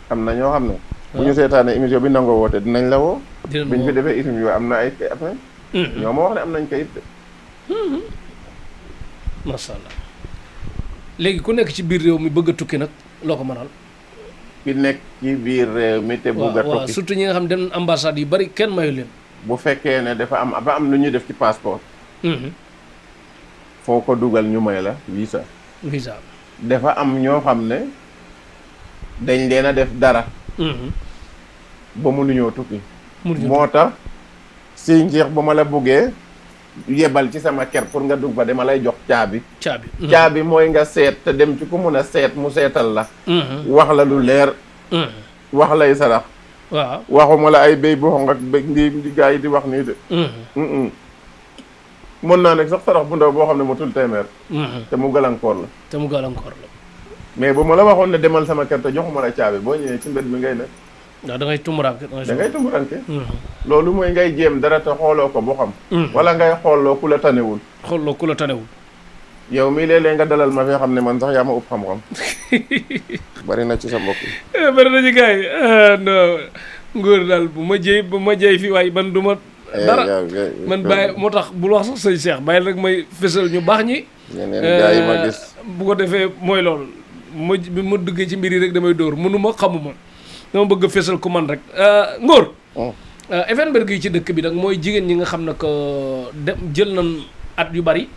S2: am na ñoo xam ne. bu ñu seetaanee émission bi nangoo woote dinañ la woo. bi ñu fi defee émission bi am na ay affaire. ñoo ma wax ne am nañ kayit de.
S1: macha allah léegi ku nekk ci biir réew mi bëgg a tukki nag loo ko mënal.
S2: ki nekk ci biir réew mi te bëgg a tukki.
S1: waaw surtout ñi nga xam dem ambassade yu bari kenn mayu leen.
S2: bu fekkee ne dafa am lu ñuy def ci passeport. foo ko dugal ñu may la visa.
S1: visa.
S2: dafa am ñoo xam ne dañ leen a def dara. ba mënuñoo tukki. moo tax Sëñ Cheikh ba ma la buggee yebal ci sama kër pour nga dugg fa dama lay jox caabi. caabi mooy nga seet te dem ci ku mun a seet mu seetal la. wax la lu leer. wax lay sarax.
S1: waaw
S2: waxuma la ay béy bu xonq ak béy ndi gaa yi di wax nii de. mën naa nekk sax sarax bu ndaw boo xam ne matul téeméer. te mu gàllankoor la.
S1: te mu gàllankoor la.
S2: mais bu ma la waxoon ne demal sama kër te joxuma la caabi boo ñëwee ci mbed mi ngay nekk.
S1: waaw da ngay tumuraanke.
S2: da ngay tumuraanke. loolu mooy ngay jéem dara te xooloo ko boo xam. wala ngay xooloo ku la tanewul.
S1: xooloo ku la tanewul.
S2: yow mii léeg-léeg nga dalal ma fee xam ne man sax yaa ma ëpp xam-xam. bari na ci sa mbokk yi.
S1: bari na ci gars yi non Ngor daal bu ma jëy fi waaye man du ma. dara man bàyyi moo tax bul wax sax sëñ Cheikh bàyyi rek may fësal ñu baax ñi.
S2: yeneen gars yi ma gis.
S1: bu ko defee mooy loolu bi ma duggee ci mbir yi rek damay dóor mënuma xamuma dama bëgg a fësal ku man rek Ngor. Effenberg yi ci dëkk bi nag mooy jigéen ñi nga xam ne que dem jël nañ at yu bari.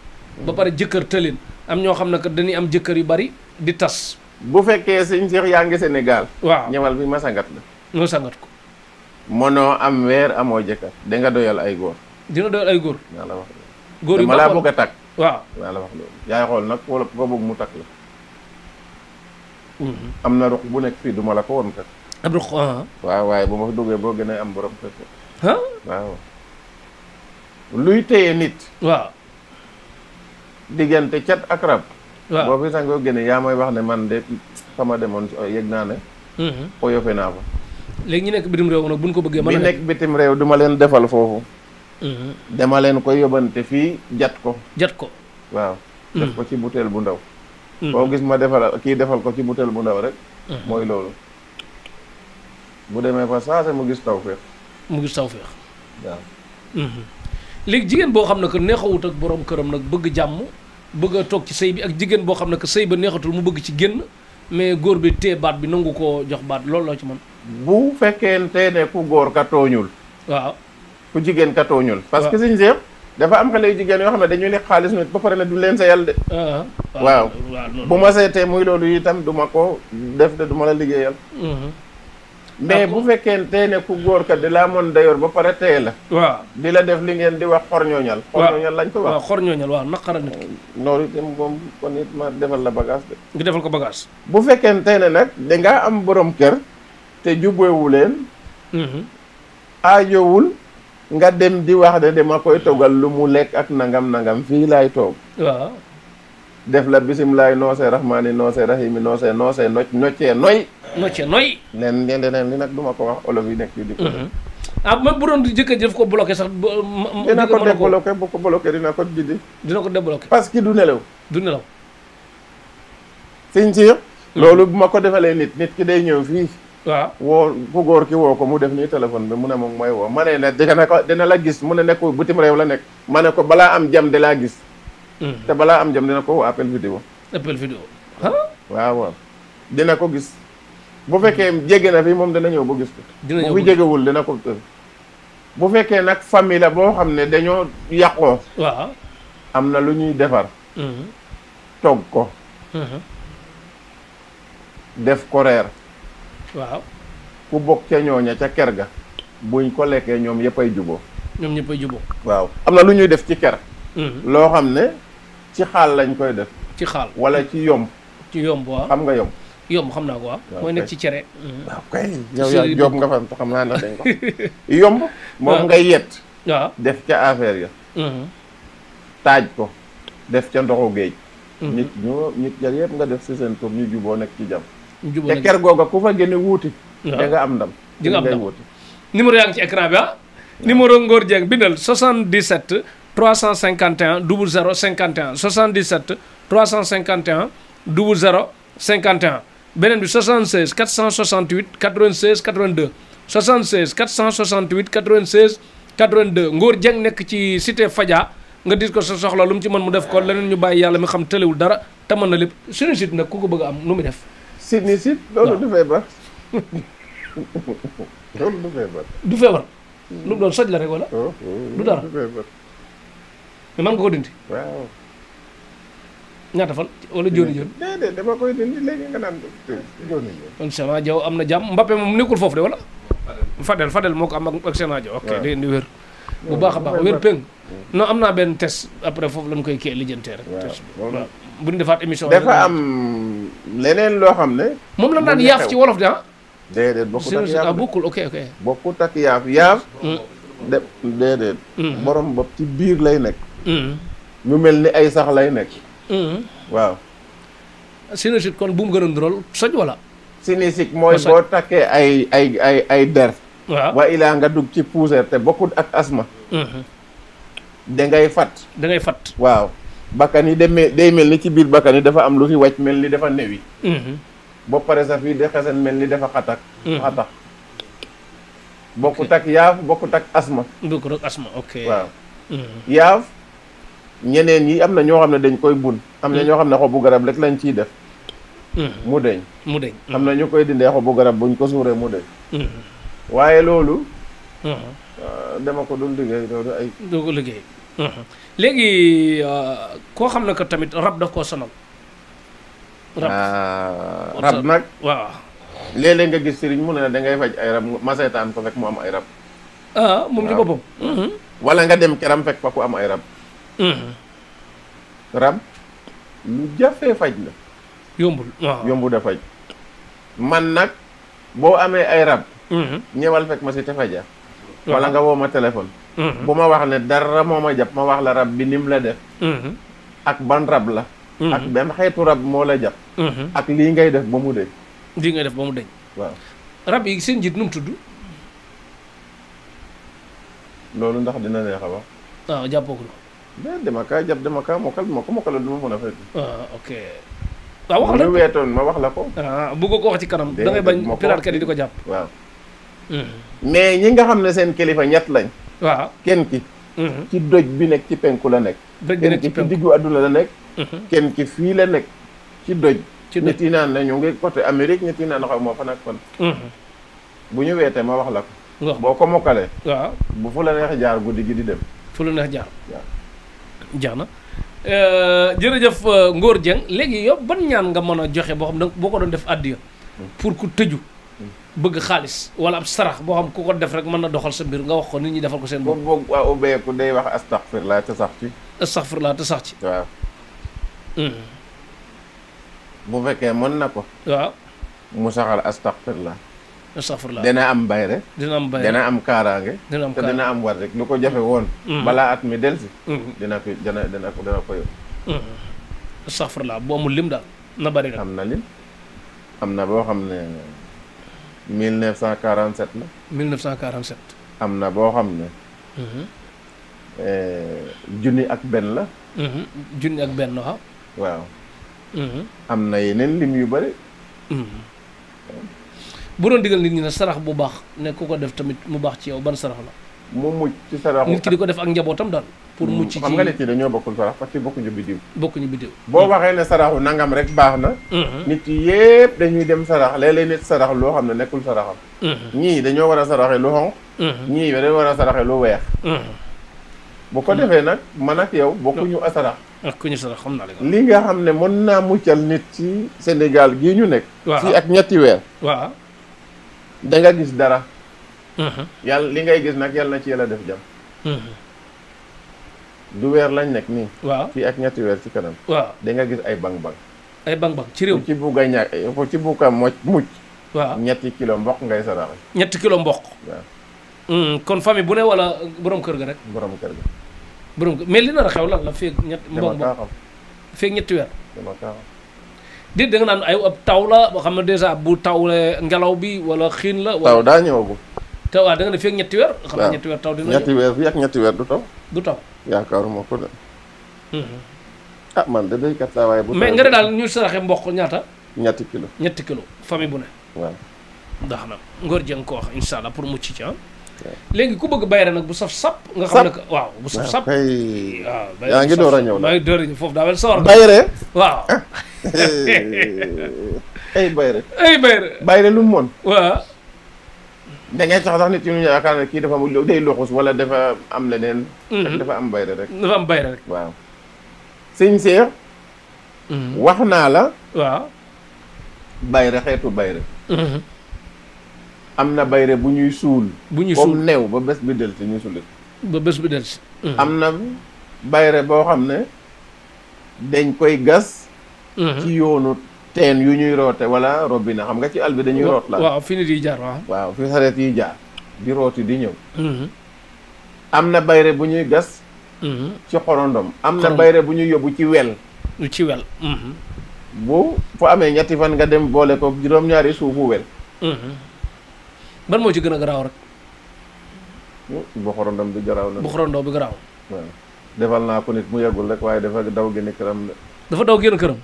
S1: ba pare jëkkër tëleen am ñoo xam ne que dañuy am jëkkër yu bari di tas.
S2: bu fekkee sëñ Cheikh yaa ngi Sénégal.
S1: waaw
S2: ñëwal bi ma sangat la.
S1: nga sangat ko.
S2: mënoo am weer amoo jëkkër da nga doyal ay góor.
S1: dina doyal ay góor.
S2: naa la wax
S1: góor yu
S2: dama laa bëgg a takk.
S1: waaw
S2: naa la wax loolu. yaay xool nag wala ko bëgg mu takk la. am na ruq bu nekk fii duma la ko woon kat.
S1: ab ruq
S2: waaw waaye bu ma fa duggee boo gën a am borom kër.
S1: waaw.
S2: luy téye nit.
S1: waaw.
S2: diggante cat ak rab.
S1: waaw
S2: boo fi sangoo génne yaa may wax ne man de fa ma demoon yëg naa ne oyofe naa fa
S1: léegi ñu nekk bitim réew nag buñ ko bëggee mën a
S2: nekk bitim réew du ma leen defal foofu dama leen koy yóbbante fii jat ko waaw def ko ci butéel bu ndaw boo gis ma defal kii defal ko ci butéel bu ndaw rek mooy loolu bu demee fa saase mu gis tawfeex waaw
S1: léegi jigéen boo xam ne que neexawut ak borom këram nag bëgg jàmm bëgg a toog ci sëy bi ak jigéen boo xam ne que sëy ba neexatul mu bëgg ci génn mais góor bi téye baat bi nangu koo jox baat loolu loo ci mën
S2: bu fekkente ne ku góor ka tooñul
S1: waaw
S2: ku jigéen ka tooñul parce que suñu seex dafa am xale yu jigéen yoo xam ne dañuy lekk xaalis nit ba pare ne du leen sayal de waaw bu ma seetee muy loolu itam du ma ko def de du ma la liggéeyal mais bu fekkente ne ku góor ka di laa mën dayor ba pare teye la
S1: waaw
S2: di la def li ngeen di wax xorñooñal lañ ko wax
S1: waaw xorñooñal waaw naqara nit
S2: loolu itam moom kon it ma defal la bagage de
S1: nga defal ko bagage
S2: bu fekkente ne nag dangaa am borom kër te jubbewu leen aajowul nga dem di wax de dama koy toggal lu mu lekk ak nangam fii laay toog
S1: waaw
S2: def la bisimilaay noosee rahmaani noosee rahimi noosee noccee noy leen li nag duma ko wax olof yi nekk yu di ko
S1: même bu doon jëkkër def ko bloqué sax
S2: dina ko débloqué bu ko bloqué dina ko jiddi
S1: dina ko débloqué
S2: parce que du nelaw siñ siir loolu bu ma ko defalee nit ki day ñëw fii
S1: waaw
S2: woo ku góor ki woo ko mu def nii téléphone bi mu ne moom mooy woo ma ne ne dina la gis mu ne nekk bitim réew la nekk ma ne ko balaa am jam di laa gis te balaa am jam dina ko woo appel vidéo waaw dina ko gis bu fekkee jege na fi moom dina ñëw ba gis ko bu fi jegewul dina ko bu fekkee nag famille la boo xam ne dañoo yàqoo
S1: waaw
S2: am na lu ñuy defar togg ko def ko reer
S1: waaw
S2: ku bokk ca ñooña ca ker ga buñ ko lekkee ñoom yëppay juboo waaw am na lu ñuy def ci ker loo xam ne ci xaal lañ koy def
S1: ci xaal
S2: wala ci yomb
S1: waaw
S2: xam nga
S1: yomb xam naa ko waaw mooy nekk ci cere
S2: waaw kay yow yaa joob nga fa xam naa ne dañ ko yomb moom ngay yet
S1: waaw
S2: def ca affaire ya taaj ko def ca ndoxu géej nit jar yëpp nga def si seen tur ñu juboo nekk ci jàmm te ker googa ku fa génne wuuti da nga am ndam
S1: di nga am ndam wuuti numéro yaa ngi ci écran bi numéro Ngor Dieng bindal 77 351 00 51 77 351 00 51 beneen bi 76 468 96 82 76 468 96 82 Ngor Dieng nekk ci cité Fadia nga dis ko sa soxla lu mu ci mën mu def ko leneen ñu bàyyi yàlla mi xam tëlewul dara te mën na lépp suñu site nag ku ko bëgg a am nu muy def
S2: sinusite loolu du feebar loolu du feebar
S1: lu mu doon soj la rek wala du dara mais man nga ko dindi
S2: waaw
S1: ñaata fan wala jóoni
S2: déedéet dama koy dindi léegi nga naan jóoni
S1: kon Sena Diaw am na jàmm Mbappé moom nekkul foofu de wala Fadel moo ko am ak Sena Diaw ok day indi wér bu baax a baax wér péng non am naa benn test après foofu lañ koy kii lijjantee rek waaw bu ñu defaat émission
S2: dafa am leneen loo xam ne
S1: moom la daan yaaf ci wolof de
S2: déedéet
S1: bokkul ok
S2: bokkut ak yaaf déedéet borom bopp ci biir lay nekk ñu mel ni ay sax lay nekk waaw
S1: sinusite kon bu mu gën a ndural soj wala
S2: sinusite mooy boo takkee ay der
S1: waaw
S2: wa ilaa nga dugg ci poussière te bokkut ak asma dangay fat waaw bakkan yi day mel ni ci biir bakkan yi dafa am lu fi wàcc mel ni dafa newi ba pare sa fii de xesen mel ni dafa xatax bokkut ak yaaf bokkut ak asma
S1: ok
S2: waaw yaaf ñeneen yi am na ñoo xam ne dañ koy bun am na ñoo xam ne xobu garab rek lañ ciy def mu deñ am na ñu koy dindee xobu garab buñ ko suuree mu deñ waaye loolu dama ko dul liggéey loolu ay
S1: doo ko liggéey léegi koo xam ne que tamit rab daf koo sonal
S2: rab nag
S1: waaw
S2: léeg-léeg nga gis sëriñ mu ne da ngay faj ay rab ma seetaan ko fekk mu am ay rab
S1: moom ci boppam
S2: wala nga dem keram fekk fa ku am ay rab rab lu jafee faj la yombu da faj man nag boo amee ay rab ñëwal fekk ma si te faja wala nga woo ma téléphone bu ma wax ne dara moo ma jàpp ma wax la rab bi nim la def ak ban rab la ak benn xeetu rab moo la jàpp. ak lii ngay def ba mu deñ.
S1: lii ngay def ba mu deñ.
S2: waaw
S1: rab yi seen njiit nu mu tudd.
S2: loolu ndax dina neex a wax.
S1: waaw jàppoo ko.
S2: mais dama kaa mokkal bi ma ko mokkal du ma mën a fekk.
S1: ok. waaw wax la
S2: bu ñu weetoon ma wax la ko.
S1: bëgg ko wax ci kanam. da ngay bañ piraatkat yi di ko jàpp.
S2: waaw. mais ñi nga xam ne seen kilifa ñett lañ.
S1: waaw
S2: kenn ki. ci doj bi nekk ci penku la nekk.
S1: doj bi nekk ci penku
S2: kenn ki ci diggu àdduna la nekk. kenn ki fii la nekk ci doj. nit yi naan ne ñu ngi côté Amérique nit yi naan xaw moo fa nekkoon. bu ñu weetee ma wax la ko. boo ko mokkalee.
S1: waaw
S2: bu fu la neex jaar guddi gi di dem.
S1: fu la neex jaar.
S2: waaw
S1: jaar na jërëjëf Ngor Dieng léegi yow ban ñaan nga mën a joxe boo xam ne boo ko doon def àddiya pour ku tëju bëgg xaalis wala ab sarax boo xam ku ko def rek mën na doxal sa mbir nga wax ko nit ñi defal ko seen bopp.
S2: boobu waa ubbeeku day wax astaghfirullah te sax ci.
S1: astaghfirullah te sax ci.
S2: waaw. bu fekkee mën na ko.
S1: waaw.
S2: mu saxal astaghfirullah.
S1: astaghfirullah
S2: dina am bayre.
S1: dina am bayre
S2: dina am kaaraange.
S1: dina am
S2: te dina am war rek lu ko jafe woon. balaa at mi delsi. dina ko yóbbu.
S1: astaghfirullah bu amul lim daal na bari rek.
S2: am na lim am na boo xam ne 1947 la.
S1: 1947.
S2: am na boo xam ne. junni ak benn la.
S1: junni ak benn waaw.
S2: waaw. am na yeneen lim yu bari.
S1: bu doon digal nit ñi ne sarax bu baax ne ku ko def tamit mu baax ci yow ban sarax la.
S2: mu mucc ci saraxu.
S1: nit ki di ko def ak njabootam daal. pour mucc ci
S2: xam nga nit ñi dañoo bokkul sarax parce que bokkuñu biddiw.
S1: bokkuñu biddiw.
S2: boo waxee ne saraxu nangam rek baax na. nit yi yépp dañuy dem sarax léeg-léeg nit sarax loo xam ne nekkul saraxam. ñii dañoo war a saraxe lu xonq. ñii dañoo war a saraxe lu weex. bu ko defee nag man ak yow bokkuñu a sarax.
S1: ak ku ñu sarax xam naa
S2: li nga xam ne mën naa muccal nit ci Sénégal gii ñu nekk. fii ak ñetti weer.
S1: waaw.
S2: da nga gis dara. yàlla li ngay gis nag yàlla na ci yàlla def jàmm. du weer lañ nekk nii.
S1: waaw
S2: fii ak ñetti weer ci kanam.
S1: waaw
S2: da nga gis ay bang-bang.
S1: ay bang-bang ci réew.
S2: fu ci bugg a ñàkk fu ci bugg a mucc.
S1: waaw
S2: ñetti kilo mboq ngay saraxe.
S1: ñetti kilo mboq.
S2: waaw.
S1: kon famille bu ne wala borom kër ga rek.
S2: borom kër ga.
S1: borom kër mais li nar a xew lan la feeg ñetti.
S2: dama kaa xam
S1: feeg ñetti weer.
S2: dama kaa xam.
S1: déet da nga naan ay ab taw la boo xam ne dèjà bu tawlee ngelaw bi wala xiin la.
S2: taw daa ñëwagul.
S1: te waaw da nga ne feeg ñetti weer. xam ne ñetti weer taw dina
S2: ñetti weer fii ak ñetti weer du taw.
S1: du taw.
S2: yaakaaruma ko de. ah man de béykat laa waaye. bu
S1: mais nga ne daal ñu saraxe mboq ñaata.
S2: ñetti kilo.
S1: ñetti kilo famille bu ne.
S2: waaw.
S1: ndax nag Ngor Dieng ko wax incha allah pour mucc ci ah. léegi ku bëgg bayre nag bu saf sap. nga xam ne que waaw bu saf sap.
S2: waaw yaa ngi door a ñëw
S1: maa ngi door a ñëw foofu daa mel sawar.
S2: bayre
S1: waaw.
S2: ay bayre.
S1: ay bayre.
S2: bayre lu mu mën.
S1: waaw.
S2: da ngay sax nit ñu yaakaar ne kii dafa day loxus wala dafa am leneen. dafa am bayre rek.
S1: dafa am bayre rek.
S2: waaw. sëñ Seex. wax naa la.
S1: waaw.
S2: bayre xeetu bayre. am na bayre bu ñuy suul.
S1: bu ñuy suul
S2: comme new ba bés bi del si ñu suul.
S1: ba bés bi del si.
S2: am na bayre boo xam ne dañ koy gas. ci yoonu teen yu ñuy roote wala robinet xam nga ci àll bi dañuy root la.
S1: waaw fi nit yi jaar waaw.
S2: waaw fi sareet yi jaar di rooti di ñëw. am na bayre bu ñuy gas. ci xorondom am na bayre bu ñuy yóbbu ci wel.
S1: ci wel.
S2: bu fu amee ñetti fan nga dem boole ko juróom-ñaari suufu wel.
S1: ban moo ci gën a garaaw rek.
S2: bu xorondom bi garaaw na.
S1: bu xorondoo bi garaaw.
S2: waaw defal naa ko nit mu yeggul rek waaye dafa daw génn këram de.
S1: dafa daw génn këram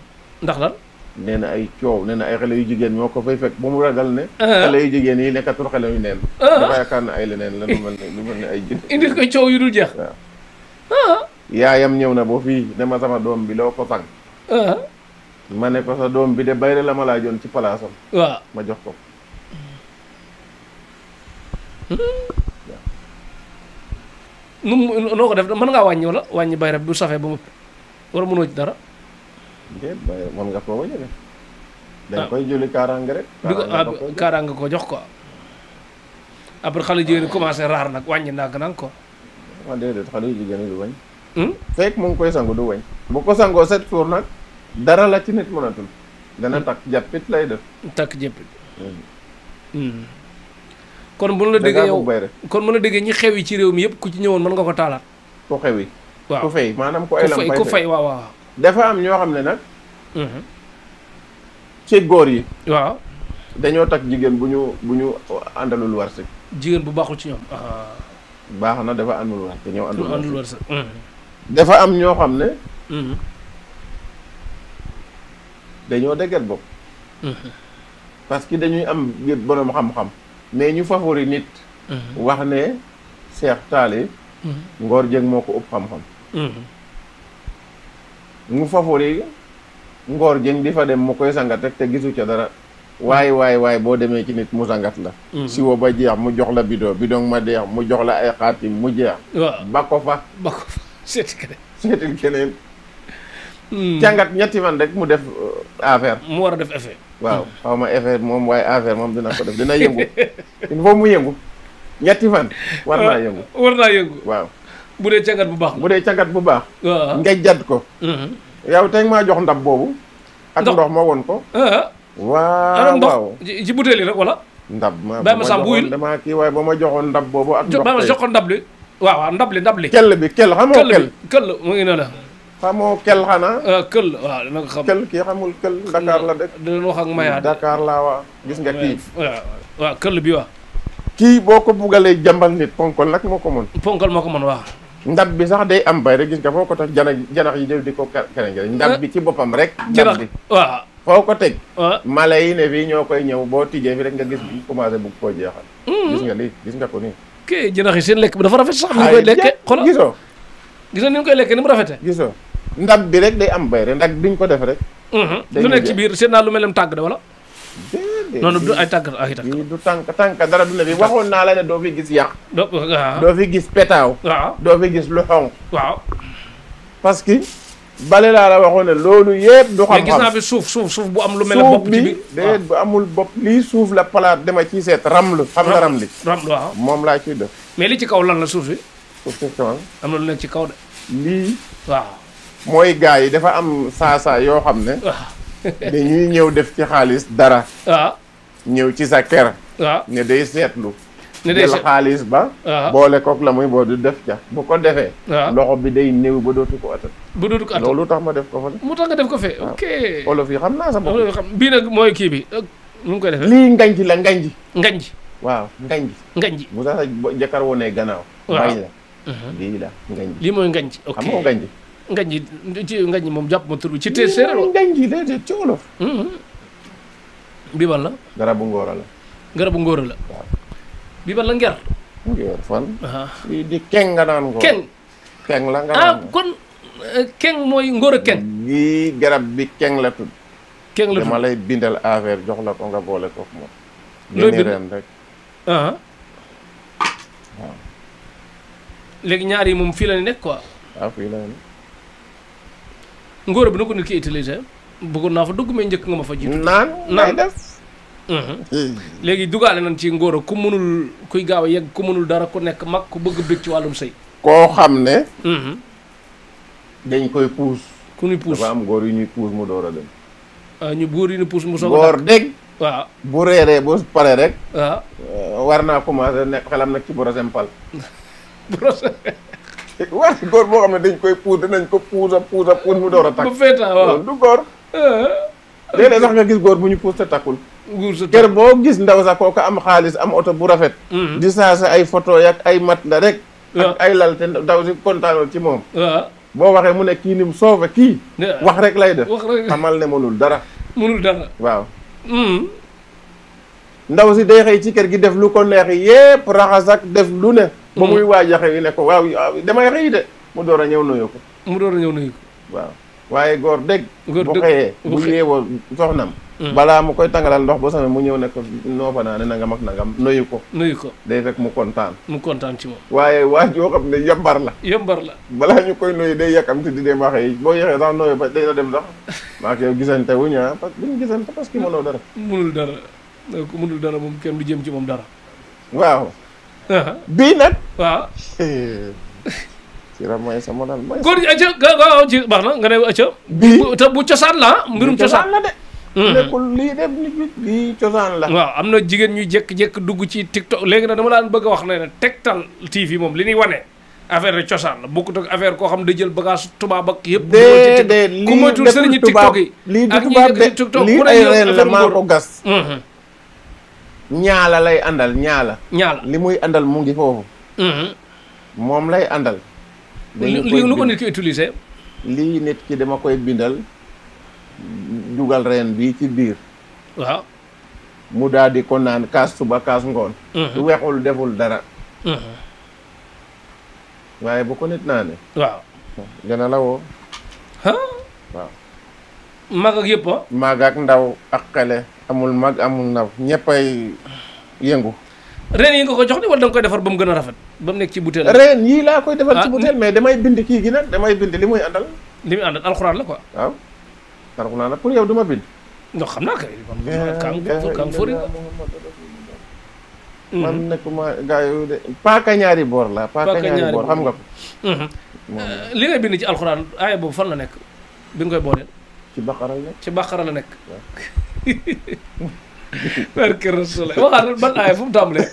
S1: ndax lan.
S2: nee na ay coow nee na ay xale yu jigéen ñoo ko fay fekk ba mu ragal ne. xale yu jigéen yi nekkatul xale yu neen. dafa yaakaar ne ay leneen la lu mel ne ay jigéen.
S1: indi ko coow yu dul jeex.
S2: waaw. yaayam ñëw na ba fii ne ma sama doom bi loo ko sang. ma ne ko sa doom bi de bayre la ma laajoon ci palaasam.
S1: waaw
S2: ma jox ko.
S1: nu noo ko def mën ngaa wàññi wala wàññi bayre bu safee ba mu wala mënoo ci dara.
S2: déet bayre mën nga koo wàññi de. dañ koy jëli kaaraange rek.
S1: kaaraange ko jox ko après xale jigéen ñi commencé raar nag wàññi ndànk nag ko.
S2: waaw déedéet xale yu jigéen ñi du wañ. fekk mu ngi koy sangu du wañ. bu ko sangoo 7 jours nag dara la ci nit mënatul. dana takk jàppit lay def.
S1: takk jàppit. kon bu la déggee yow kon mën a déggee ñi xew yi ci réew mi yëpp ku ci ñëwoon mën nga ko taalaat.
S2: ku xew yi.
S1: waaw
S2: ku fay maanaam ku ay lam
S1: ku fay waaw waaw.
S2: dafa am ñoo xam ne nag ci góor yi
S1: waaw
S2: dañoo takk jigéen bu ñu àndalul wërsëg.
S1: jigéen bu baaxul ci ñoom.
S2: baax na dafa àndul wërsëg dañoo àndul
S1: wërsëg.
S2: dafa am ñoo xam ne. dañoo dëgër bopp. parce que dañuy am borom xam-xam. mais ñu favori nit. wax ne Cheikh Tall. Ngor Dieng moo ko ëpp xam-xam. mu favori Ngor Dieng di fa dem mu koy sangat rek te gisu ca dara. waaye boo demee ci nit mu sangat la. si wo ba jeex mu jox la bidon ma deex mu jox la ay xaatim mu jeex.
S1: waaw
S2: ba ko fa seetil keneen. càngat ñetti fan rek mu def affaire.
S1: mu war a def effet.
S2: waaw xaw ma effet moom waaye affaire moom dina ko def dina yëngu. il faut mu yëngu ñetti fan. war naa yëngu. waaw.
S1: bu dee càngat bu baax.
S2: bu dee càngat bu baax.
S1: waaw
S2: nga jat ko. yow tey maa jox ndab boobu. ak ndox ma woon ko. waaw
S1: ci butéel yi rek wala.
S2: ndab ma
S1: bàyyi ma sàmm buyul
S2: damaa kii waaye ba ma joxoon ndab boobu ak ndox.
S1: ba ma joxoon ndab li. waaw ndab li.
S2: kell bi kell xamoo kell.
S1: kell mu ngi ne la.
S2: xamoo kell xanaa.
S1: kell waaw dina ko xam.
S2: kell kii xamul kell Dakar la dëkk.
S1: dinañ wax ak mayaat
S2: Dakar laa waa gis nga kii.
S1: waaw kell bi waaw.
S2: kii boo ko buggalee jàmbal nit ponkol nag moo ko mën.
S1: ponkol moo ko mën waaw.
S2: ndab bi sax day am bay rek gis nga foo ko tax janax yi def di ko keneen ndab bi ci boppam rek. ndab bi
S1: waaw.
S2: foo ko teg. mala yi ne fii ñoo koy ñëw boo tijjee fi rek nga gis commencé bugg koo jeexal. gis nga lii gis nga ko nii.
S1: kii janax yi seen lekk bi dafa rafet sax. ni ñu koy lekkee xoolal
S2: gisoo.
S1: gis nga ni ñu koy lekkee ni mu rafetee.
S2: gisoo ndab bi rek day am bay rek ndax biñ ko def rek.
S1: lu nekk ci biir seen naa lu mel ne tàgg de wala.
S2: déedéet
S1: noonu du ay tàgg ay tàgg.
S2: du tànk dara du ne fi waxoon naa la ne doo fi gis yàq.
S1: waaw
S2: doo fi gis petaaw.
S1: waaw
S2: doo fi gis lu xonq.
S1: waaw.
S2: parce que bale laa la waxoon ne loolu yëpp du xam-xam.
S1: mais gis naa fi suuf bu am lu mel ne bopp ci biir.
S2: déedéet bu amul bopp lii suuf la palaat dama ciy seet ramlu xam nga ramli.
S1: ramlu waaw
S2: moom laa ciy def.
S1: mais li ci kaw lan la suuf bi.
S2: suuf si kaw
S1: am na lu nekk ci kaw de.
S2: lii.
S1: waaw.
S2: mooy gars yi dafa am saa yoo xam ne.
S1: waaw.
S2: dañuy ñëw def ci xaalis dara.
S1: waaw.
S2: ñëw ci sa kër.
S1: waaw
S2: ne day seetlu.
S1: ne day
S2: jël xaalis ba.
S1: waaw
S2: boole kook la muy boo du def ca. bu ko defee.
S1: waaw
S2: loxo bi day néew ba dootu ko atat.
S1: bu dootu ko atal
S2: loolu tax ma def ko fa.
S1: mu tax nga def ko fee. ok
S2: olof yi xam naa sa bopp.
S1: olof yi xam bii nag mooy kii bi nu mu koy defee.
S2: lii nganji la nganji.
S1: nganji.
S2: waaw nganji.
S1: nganji.
S2: bu sax jëkkër wonee gannaaw.
S1: waaw
S2: bàyyi la. lii la nganji.
S1: lii mooy nganji. ok
S2: xam nga nganji.
S1: nganji ci nganji moom jàpp ma tur bi ci tee séeréer la.
S2: nganji déedéet ci olof.
S1: bii ban la.
S2: garabu ngóora la.
S1: garabu ngóora la.
S2: waaw.
S1: bii ban la nger.
S2: ngóor fan. lii di keng nga naan ko.
S1: keng.
S2: keng la nga naan
S1: kon keng mooy ngóora keng.
S2: lii garab bi keng la tudd.
S1: keng la tudd
S2: dama lay bindal affaire jox la ko nga boole ko moom.
S1: looy bind
S2: ren rek.
S1: waaw. léegi ñaar yi moom fii la nekk quoi.
S2: waaw fii la ne.
S1: ngóora bi na ko nit ki utiliser bëggoon naa fa dugg mais njëkk nga ma fa jiitu.
S2: naan ngay def.
S1: léegi dugaale nañ ci ngóora ku mënul kuy gaaw a yegg ku mënul dara ku nekk mag ku bëgg bëgg ci wàllum sëy.
S2: koo xam ne. dañ koy puus.
S1: ku ñuy puus
S2: dafa am góor yu ñuy puus mu door a dem.
S1: ñu góor yi ñu puus mu soog a.
S2: góor dégg.
S1: waaw
S2: bu reeree bu pare rek.
S1: waaw.
S2: war naa commencé nekk xelam nag ci borosem pal.
S1: brosse.
S2: war góor boo xam ne dañ koy puus dinañ ko puus mu door a takk.
S1: bu feetaa waaw
S2: du góor. léeg-léeg sax nga gis góor bu ñu puus te takkul. kër boo gis ndaw sax kooku am xaalis am oto bu rafet. di saase ay photo yak ay mat la rek. ak ay lal te ndaw si kontaanoo ci moom.
S1: waaw
S2: boo waxee mu ne kii ni mu soofe kii. wax rek lay def.
S1: wax rek
S2: xamal ne mënul dara.
S1: mënul dara.
S2: waaw. ndaw si day xëy ci kër gi def lu ko neex yépp raxas ak def lu ne. ba muy waaj a xëy ne ko waaw damay xëy de mu door a ñëw nuyu ko.
S1: mu door a ñëw nuyu ko.
S2: waaw waaye góor dégg.
S1: góor
S2: bu xëyee bu yeewoo soxnam. balaa mu koy tàngalal ndox ba sama mu ñëw ne ko noo fa naa ne nangam ak nangam nuyu ko.
S1: nuyu ko
S2: day fekk mu kontaan.
S1: mu kontaan ci moom.
S2: waaye waaj yoo xam ne yambar la.
S1: yambar la.
S2: balaa ñu koy nuyu day yàkkamti di dem waxee boo yéexee sax nuyu ba day na dem sax. maa ngi yow gisante wuñ parce que buñ gisante parce que mënoo dara.
S1: mënul dara donc mënul dara moom kenn du jëm ci moom dara.
S2: waaw. bii nag.
S1: waaw.
S2: ci ra mooy sama daal mooy.
S1: góor ñi acca gaaw ci baax na nga ne acca.
S2: bii
S1: te bu cosaan la mbirum cosaan
S2: la de. nekkul lii de lii cosaan la.
S1: waaw am na jigéen ñu jékki-jékki dugg ci TikTok léegi nag dama daan bëgg a wax ne Tektal TV moom li ñuy wane affaire de cosaan la bokkut ak affaire koo xam ne da jël bagage tubaab ak yëpp.
S2: déedéet
S1: ku moytul sëriñu TikTok yi
S2: lii du
S1: ak ñi
S2: tubaab
S1: nekk
S2: de
S1: ci TikTok
S2: lii
S1: ku ne
S2: ay
S1: yow
S2: reen la
S1: affaire
S2: maa
S1: ngóor.
S2: ko gas ñaala lay àndal ñaala
S1: ñaala
S2: li muy àndal mu ngi foofu moom lay àndal dañu koy
S1: lii nu ko
S2: bind.
S1: nit ki utiliser.
S2: lii nit ki dama koy bindal dugal reen bi ci biir
S1: waaw.
S2: mu daal di ko naan kaas suba kaas ngoon su wexul deful dara waaye bu ko nit naane
S1: waaw.
S2: gën a la woo
S1: ah.
S2: waaw
S1: mag ak yëpp ah.
S2: mag ak ndaw ak xale amul mag amul ndaw ñëppay yëngu
S1: ren yi nga ko jox ni wala da nga koy defar ba mu gën a rafet ba mu nekk ci butéel.
S2: reen yii laa koy defal ci
S1: Ah,
S2: butéel mais damay bind kii gi nag damay bind li muy àndal
S1: li muy àndal alxuraan la quoi.
S2: waaw tarku naa la pour yow duma bind
S1: ndox xam naa kay. kan fori nga.
S2: man nekkuma gaa yu de paaka ñaari boor la paaka ñaari boor xam nga ko
S1: li ngay bind ci alxuraan aaya boobu fan la nekk bi nga koy booleel.
S2: ci baqara la
S1: ci bàqara la nekk. barke Rasul waxaatal ban aaya fu mu tàmbalee.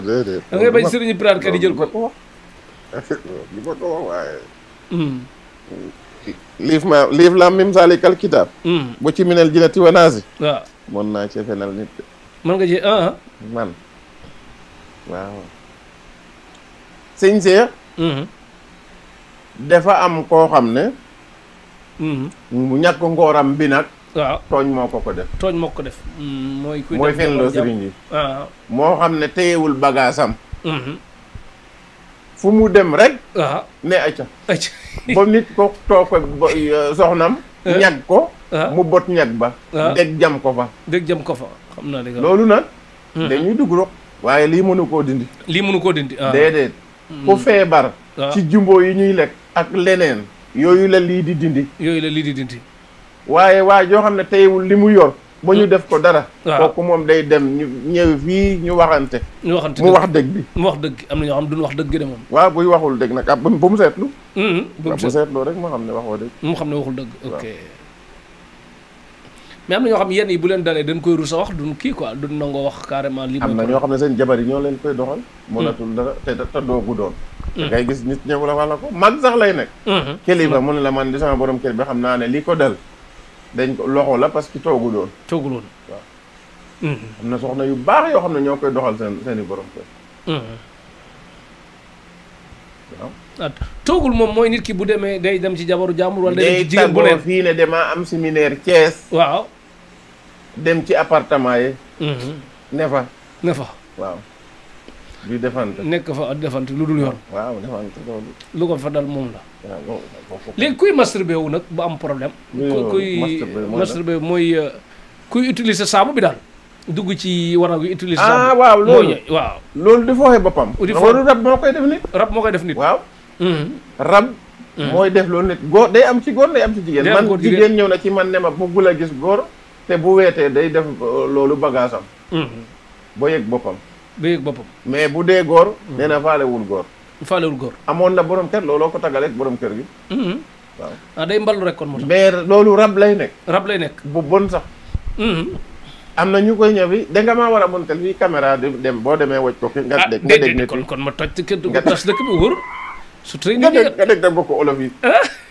S2: déedéet
S1: da ngay bañ sëriñu pirate kat yi jël ko.
S2: li ma ko wax waaye liif la mim salikal kitaab bu ci minel jinati wa naasi
S1: waaw
S2: mën naa ci fenal nit de
S1: mën nga ci
S2: man waaw sëñ Seex dafa am koo xam ne mu ñàkk ngooram bi nag
S1: waaw
S2: tooñ moo ko def
S1: tooñ moo ko def. mooy kuy
S2: mooy
S1: def
S2: fen loo
S1: jàmm.
S2: sëriñ yi
S1: waaw.
S2: moo xam ne téyewul bagaasam fu mu dem rek
S1: waaw.
S2: ne acca
S1: ayca.
S2: ba nit ko toog ko soxnam ñag ko mu bot ñag ba dégg jam ko fa
S1: dégg jëm ko fa xam naa dégg
S2: loolu nag dañuy dugg rek waaye lii mënu koo dindi
S1: lii mënu koo dindi.
S2: déedéet ku feebar ci jumbo yi ñuy lekk ak leneen yooyu la lii di dindi
S1: yooyu la lii di dindi.
S2: waaye waa joo xam ne teywul li mu yor ba ñu def ko dara
S1: waaw.
S2: kooku moom day dem ñu ñëw fii ñu waxante
S1: ñu waxante
S2: mu wax dëgg bi
S1: mu wax dëgg am na ñoo xam duñu wax dëgg de moom.
S2: waaw buy waxul dëgg nag ba mu seetlu
S1: bu mu
S2: bu seetloo rek moo xam ne waxoo dëgg
S1: mu xam ne waxul dëgg. ok mais am na ñoo xam yenn yi bu leen dalee dañ koy rus a wax duñ kii quoi duñ nangoo wax carrément. lii
S2: am na ñoo xam ne seen jabar yi ñoo leen koy doxal mënatul dara te doogu doon da ngay gis nit ñëw la wala ko mag sax lay nekk kilifa mu ne la man di sama borom kër bi xam naa ne lii ko dal dañ ko loxo la parce que toogu doon
S1: toogul woon.
S2: waaw am na soxna yu baax yoo xam ne ñoo koy doxal seeni borom kër waaw
S1: ah toogul moom mooy nit ki bu demee day dem ci jabaru jàmbur wala day dem
S2: day
S1: ci jigéen bu
S2: tàggoo
S1: neen.
S2: fii ne damaa am séminaire Thiès
S1: waaw.
S2: dem ci appartement yi ne fa
S1: ne fa
S2: waaw du defante
S1: nekk fa defante lu dul yoon.
S2: waaw defante loolu
S1: lu ko fa dal moom la.
S2: waaw
S1: léegi kuy masturbé wu nag bu am problème. kuy masturbé mooy kuy utiliser saabu bi daal. dugg ci wanag wi utiliser saabu.
S2: waaw loolu
S1: mooy waaw.
S2: loolu di fooxe boppam
S1: di
S2: loolu rab moo koy def nit
S1: rab moo koy def nit.
S2: waaw rab mooy def loolu nit góor day am ci góor day am ci jigéen man jigéen ñëw na ci man ne ma bëggul a gis góor te bu weetee day def loolu bagaasam boo yëg boppam
S1: ba yëg boppam.
S2: mais bu dee góor nee na faalewul góor
S1: faalewul góor.
S2: amoon na borom kër looloo ko tagaleeg borom kër gi waaw
S1: ah day mballu rek kon moo tax.
S2: mais loolu rab lay nekk
S1: rab lay nekk.
S2: bu bon sax am na ñu koy ñëw bi da nga maa war a montel fii caméra di dem boo demee waj ko ki nga dégg nga dégg nit
S1: kon ma toj kër du tas dëkk bi wóor. surtout
S2: nga dégg da bokk olof yi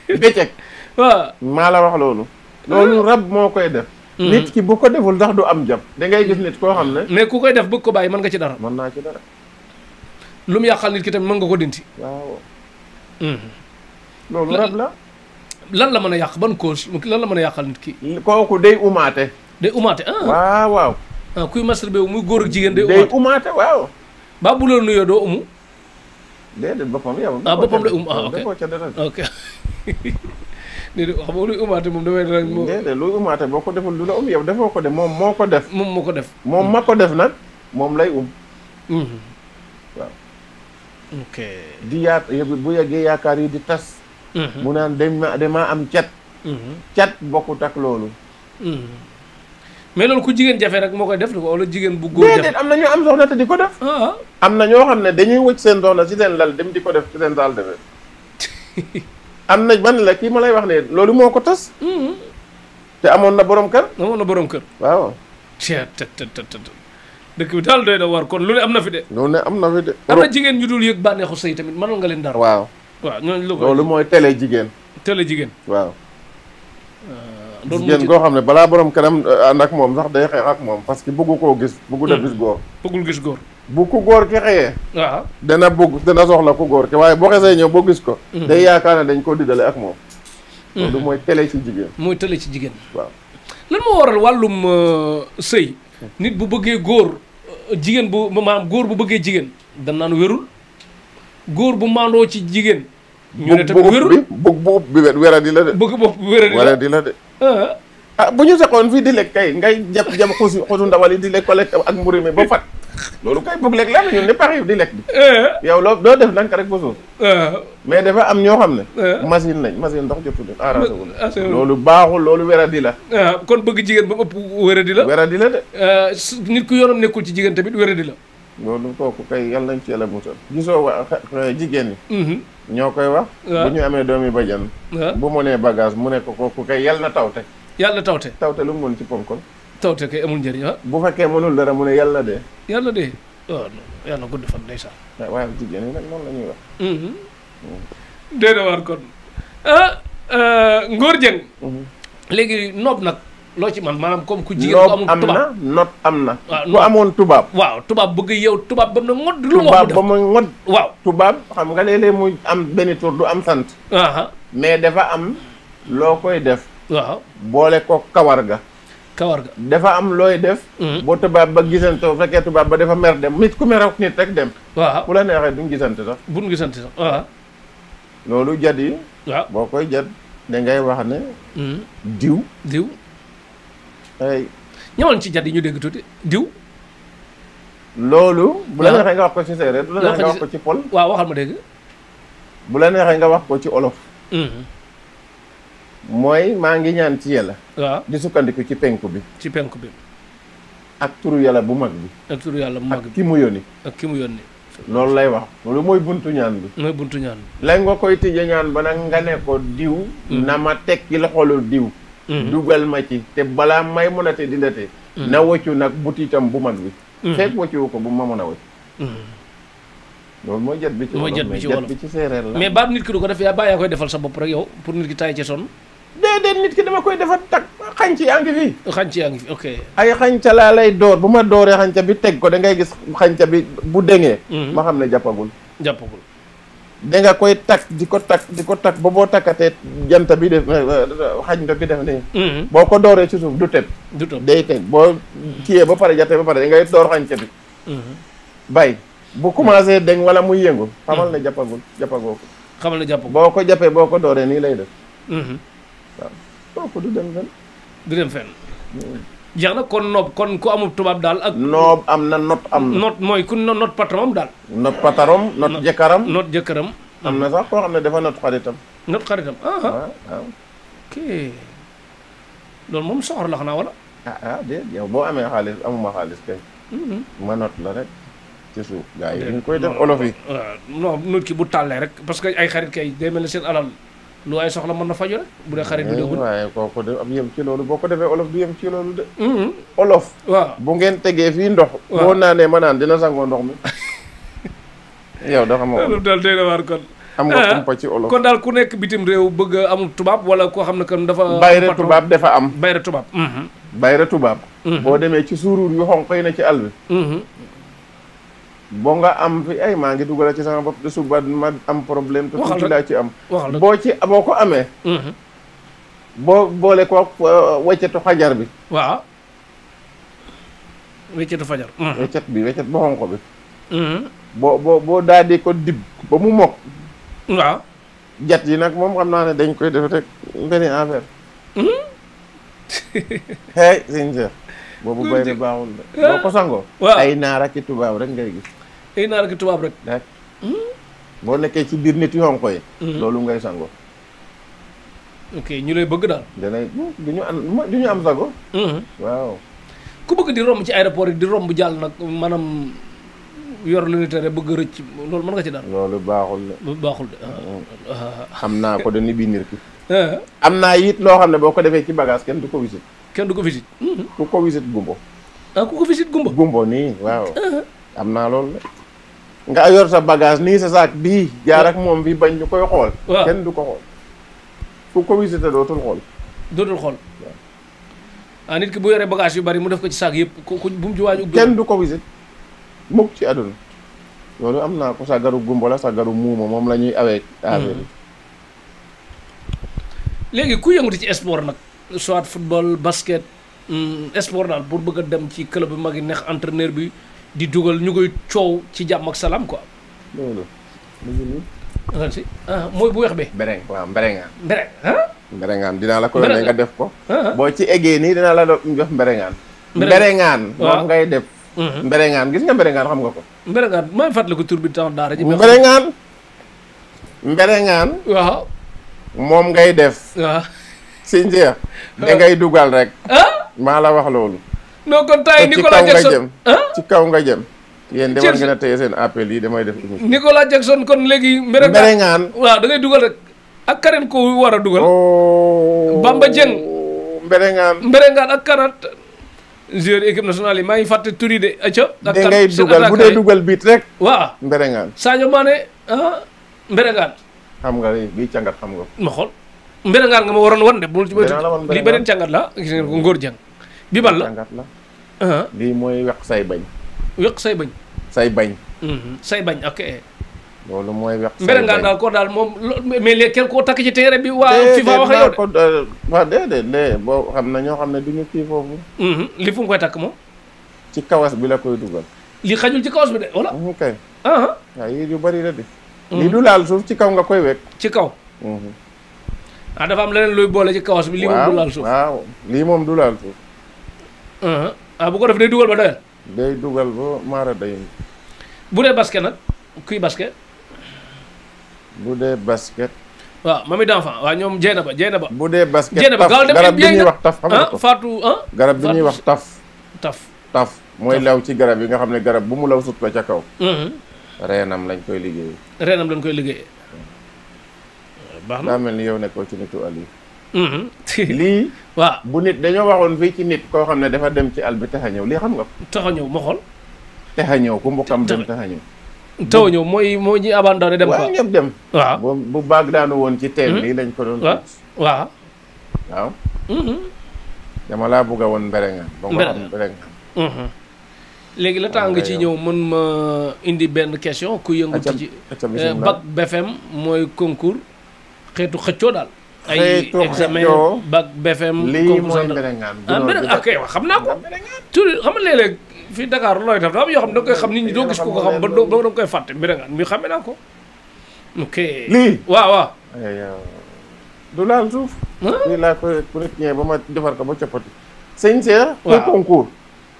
S2: bëccëg
S1: waaw.
S2: maa la wax loolu loolu rab moo koy def nit ki bu ko deful ndax du am jam da ngay gis nit koo xam ne
S1: mais ku koy def bëgg ko bàyyi mën nga ci dara.
S2: mën naa ci dara
S1: lu mu yàqal nit ki tamit mën nga ko dinti.
S2: waaw loolu rab la
S1: lan la mën a yàq ban cause lan la mën a yàqal nit ki.
S2: kooku day umaate
S1: day umaate
S2: waaw waaw
S1: kuy masturbé wu muy góor ak jigéen day
S2: umaate waaw
S1: ba bu la nuyoo doo umu.
S2: déedéet boppam yow
S1: boppam day ok
S2: defoo ca dara
S1: ok déedéet xam nga luy umaate moom damay rek moom
S2: déedéet luy umaate boo ko deful du la yow defoo ko de moom moo ko def
S1: moom moo ko def
S2: moom ma ko def nag moom lay waaw
S1: ok
S2: di yaat bu yeggee yaakaar yi di tas mu naan dama am cat cat bokkut ak loolu
S1: mais loolu ku jigéen jafe rek moo koy def wala jigéen bu góor jafe
S2: déedéet am na ñu am soxna te di ko def am na ñoo xam ne dañuy wëcc seen soxna ci seen lal dem di ko def ci seen saal defee am na man la kii ma lay wax ne loolu moo ko tas te amoon na borom kër
S1: amoon na borom kër
S2: waaw
S1: dëkk bi daal doy na war kon lu ne am na fi de.
S2: loolu ne am na fi de.
S1: am na jigéen ñu dul yëg bànneexu sëy tamit mënal nga leen dara.
S2: waaw
S1: ñooñu lu ko.
S2: loolu mooy télé jigéen.
S1: télé jigéen.
S2: waaw.
S1: doon
S2: jigéen koo xam ne balaa borom kanam ànd ak moom sax day xeex ak moom parce que bëggu koo gis. bëggu def gis góor.
S1: bëggul gis góor.
S2: bu ku góor ki xëyee.
S1: waaw.
S2: dana soxla ku góor ki waaye boo xesee ñëw boo gis ko. day yaakaar ne dañ koo diggale ak moom. loolu mooy télé ci jigéen.
S1: mooy télé ci jigéen.
S2: waaw.
S1: lan moo waral wàllum sëy nit bu bëggee góor jigéen bu maanaam góor bu bëggee jigéen dan naan wérul góor bu maandoo ci jigéen. ñu ne tamit wérul
S2: bëgg bu ub bi weradi la de.
S1: bëgg bopp
S2: weradi la de. bu ñu seqoon fii di lekk kay ngay jàpp xusu ndawal yi di lekk ko lekk ak mburu mi ba fat loolu kay bëgg lekk la ñun ne pax di lekk bi yow loolu doo def nanka rek ba suuf mais dafa am ñoo xam ne machine machine ndox jotu leen arrangé wu loolu baaxul loolu weradi la
S1: kon bëgg jigéen ba mu ëpp weradi la
S2: de
S1: nit ku yoonam nekkul ci jigéen tamit weradi la
S2: loolu kooku kay yàlla nañ ci yàlla musal gisoo jigéen ñi ñoo koy wax bu ñu amee doomi bajan bu mu nee bagage mu ne ko kooku kay yàlla na tawte
S1: yàlla tawte
S2: lu mu mën ci ponkol
S1: tawte kay amul njëriñ
S2: bu fekkee mënul dara mu ne yàlla dee
S1: yàlla dee waaw yàlla gudd fan ndeysaan
S2: waaye jigéen ñi nag noonu la ñuy wax
S1: dee na waar kon Ngor Dieng léegi noob nag loo ci man maanaam comme ku jigéen ku amul tubaab
S2: not am na ku amoon tubaab
S1: waaw tubaab bëgg yow tubaab ba mu ne ngod lu wax
S2: tubaab ba mu ngod
S1: waaw
S2: tubaab xam nga léeg-léeg mu am benn tur du am sant mais dafa am loo koy def
S1: waaw
S2: boole ko kawar ga dafa am looy def boo tubaab ba gisante bu fekkee tubaab ba dafa mer dem nit ku mer ak nit rek dem
S1: waaw
S2: bu la neexee duñ gisante sax
S1: buñ gisante sax waaw
S2: loolu jat yi
S1: waaw
S2: boo koy jat dangay wax ne diw ay
S1: ñëwal ci jat yi ñu dégg tuuti diw
S2: loolu bu la neexee nga wax ko ci séeréer bu la neexee nga wax ko ci pol
S1: waaw waxal ma dégg
S2: bu la neexee nga wax ko ci olof mooy maa ngi ñaan ci yàlla
S1: waaw
S2: di sukkandiku ci penku bi
S1: ak
S2: turu yàlla bu mag bi
S1: ak turu yàlla bu mag bi
S2: ki mu yónni loolu lay wax loolu mooy buntu ñaan bi lay nga koy tëje ñaan ba nag nga ne ko diw na ma tekki loxolu diw dugal ma ci te balaa may mën a te dindate na wëccu nag butiitam bu mag bi fekk wëccuwu ko bu ma mën a wëcc loolu mooy jat bi ci wolof mais jat bi ci séeréer la
S1: mais baab nit ki du ko def yaa bàyyi koy defal sa bopp rek yow pour nit ki tay ci sonn
S2: déedéet nit ki dama koy defar tag xanc yaa ngi fi
S1: ok
S2: ay xanca laa lay door bu ma dooree xanca bi teg ko da ngay gis xanca bi bu dengee ma xam ne jàppagul da nga koy takk di ko takk ba boo takkatee jant bi def xañta bi def nii boo ko dooree ci suuf du teb day teg boo kiyee ba pare jate ba pare da ngay door xanca bi bay bu commencé deng wala muy yëngu xamal ne jàppagoo ko boo ko jàppee boo ko dooree nii lay def waaw kooku du dem fenn
S1: jeex na kon noob kon ku amul tubaab daal ak
S2: noob am na not am na
S1: not mooy ku not patron daal
S2: not patron not
S1: jëkkëram
S2: am na sax koo xam ne dafa not xaritam
S1: waaw ok loolu moom soxor la xanaa wala
S2: déet yow boo amee xaalis amuma xaalis kay ma not la rek ci suuf gars yi ñu koy def olof yi
S1: non nit ki bu tàllee rek parce que ay xarit kay day mel ne seen alal lu ay soxla mën na faju rek bu dee xarit bi dégul
S2: waaye kooku de am yem ci loolu boo ko defee olof du yem ci loolu de olof
S1: waaw
S2: bu ngeen tegee fii ndox boo naanee ma naan dina sangoo ndox mi yow da xamoo
S1: olof daal day na waar kon
S2: am nga kumpa ci olof
S1: kon daal ku nekk bitim réew bëgg amul tubaab wala koo xam ne kon dafa
S2: bayre tubaab dafa am
S1: bayre tubaab
S2: boo demee ci suuruur yu xonq yi na ci àll bi boo nga am fi ay maa ngi dugal ci sama bopp de suba ma am problème te tuuti laa ci am boo ko amee boo boole ko weccetu xajar bi
S1: waaw weccetu fajar
S2: weccet bu xonq bi boo daal di ko dib ba mu mokk
S1: waaw
S2: jat yi nag moom xam naa ne dañ koy def rek benn affaire hey sincère boobu bay na baaxul de boo ko sangoo ay naar ak i tubaab rek ngay gis
S1: ay naar ak i tubaab rek
S2: boo nekkee ci biir nit yu xonq yi loolu ngay sangoo
S1: ok ñu lay bëgg daal
S2: danay du ñu am sago waaw
S1: ku bëgg di romb ci aéroport yi di romb jàll nag maanaam yor lu ni tere bëgg rëcc loolu mën nga ci daal
S2: loolu baaxul de xam naa ko de ni bi nir ki am naa it loo xam ne boo ko defee ci bagage kenn du ko visite
S1: ku ko visite
S2: gumbo
S1: ah ku ko visite gumba.
S2: gumbo nii waaw. am naa loolu la. nga yor sa bagage nii sa saak bii. jaar ak moom bi bañ ñu koy xool.
S1: waaw
S2: kenn du ko xool. fu ko visité dootul xool.
S1: dootul xool. ah nit ki bu yoree bagage yu bari mu def ko ci saak yëpp ku bu mu ci waañ ubbi.
S2: kenn du ko visite mukk ci àdduna. loolu am naa ko sagaru gumbo la sagaru muuma moom la ñuy awee affaire yi.
S1: léegi ku yëngatu ci sport nag soit football basket sport daal pour bëgg a dem ci club bi mag yi neex entraîneur bi di dugal ñu koy coow ci jàmm ak salaam quoi.
S2: loolu mu ngi nii.
S1: nga si mooy bu weex bi.
S2: mbereng waaw mberengaan.
S1: mbere ah.
S2: mberengaan dinaa la ko yónnee nga def ko. boo ci eggee nii dinaa la jox mberengaan.
S1: mberengaan
S2: moom ngay def. mberengaan gis nga mberengaan xam nga ko.
S1: mberengaan maa ngi fàttaliku tur bi temps daara ji.
S2: mberengaan.
S1: waaw.
S2: moom ngay def.
S1: waaw.
S2: sëñ Cheikh. da ngay dugal rek. maa la wax loolu.
S1: non kon tay Nicolas Jackson
S2: ci kaw nga jëm. yéen de war ngeen a téye seen appel yi damay def émission.
S1: Nicolas Jackson kon léegi.
S2: mberengaan
S1: waaw da ngay dugal rek. ak keneen ko war a dugal. Bamba Dieng. mberengaan ak kanat. joueur équipe nationale yi maa ngi fàtte turi de aca ak
S2: da ngay dugal bu dee dugal biit rek.
S1: waaw
S2: mberengaan.
S1: Sadio Mané mberengaan.
S2: xam nga bii càngat xam nga ko.
S1: ma xool mberengaan nga ma waroon wan de bul ci li beneen càngat la gis ngeen ko ngóor jàng bi bal la
S2: càngat la. lii mooy weq say bañ.
S1: weq say bañ.
S2: say bañ.
S1: say bañ ok.
S2: loolu mooy weq say bañ
S1: mberengaan daal ko daal moom mais léegi kenn koo takk ci terrain bi. waa FIFA wax yow de
S2: waaw déedéet boo xam na ñoo xam ne duñu kii foofu.
S1: li fu mu koy takk moom.
S2: ci kawas bi la koy dugal.
S1: li xajul ci kawas bi de wala.
S2: ok.
S1: waaw
S2: yii yu bari la de. lii du laal suuf ci kaw nga koy wekk.
S1: ci kaw. dafa am leneen luy boole ci kawas bi. lii moom du laal suuf
S2: waaw lii moom du laal suuf.
S1: bu ko def day dugal ba doyal.
S2: day dugal ba maara day.
S1: bu dee basket nag kuy basket.
S2: bu dee basket.
S1: waaw mami d'enfant waaw ñoom jéena ba.
S2: bu dee basket
S1: taf
S2: garab bi ñuy wax taf. xam nga ko
S1: Fatou
S2: garab bi ñuy wax taf.
S1: taf
S2: mooy law ci garab yi nga xam ne garab bu mu law sut ko ca kaw. reenam lañ koy liggéeyee.
S1: reenam lañ koy liggéeyee. baax na
S2: daa mel ni yow nekkoo ci nitu àll yi.
S1: lii. waaw
S2: bu nit dañoo waxoon fii ci nit koo xam ne dafa dem ci àll bi tax a ñëw lii xam nga ko.
S1: tax a ñëw ma xool.
S2: tax a ñëw ku mbokkam dem tax a ñëw.
S1: tax a ñëw mooy ñi abandonné dem.
S2: waaw ñëpp dem.
S1: waaw
S2: bu baag daanu woon ci teen lii lañ ko doon.
S1: waaw.
S2: waaw. dama laa bëgg a woon mberengaan. ba nga xam mberengaan.
S1: léegi la temps nga ci ñëw mën ma indi benn question ku yëngutu ci bac BFM mooy concours xeetu xëccoo daal ay examen bac BFM
S2: lii mooy mberengaan
S1: ok wax xam naa ko toujours xam nga léeg-léeg fii Dakar looy def daa am yoo xam ne da nga koy xam nit ñi doo gis ko xam ba doo da nga koy fàtte mberengaan mi xamee naa ko ok
S2: lii
S1: waaw
S2: du laal suuf lii laa koy ku nit ñëwee ba ma defar ko ba coppati sëñ Cheikh pour concours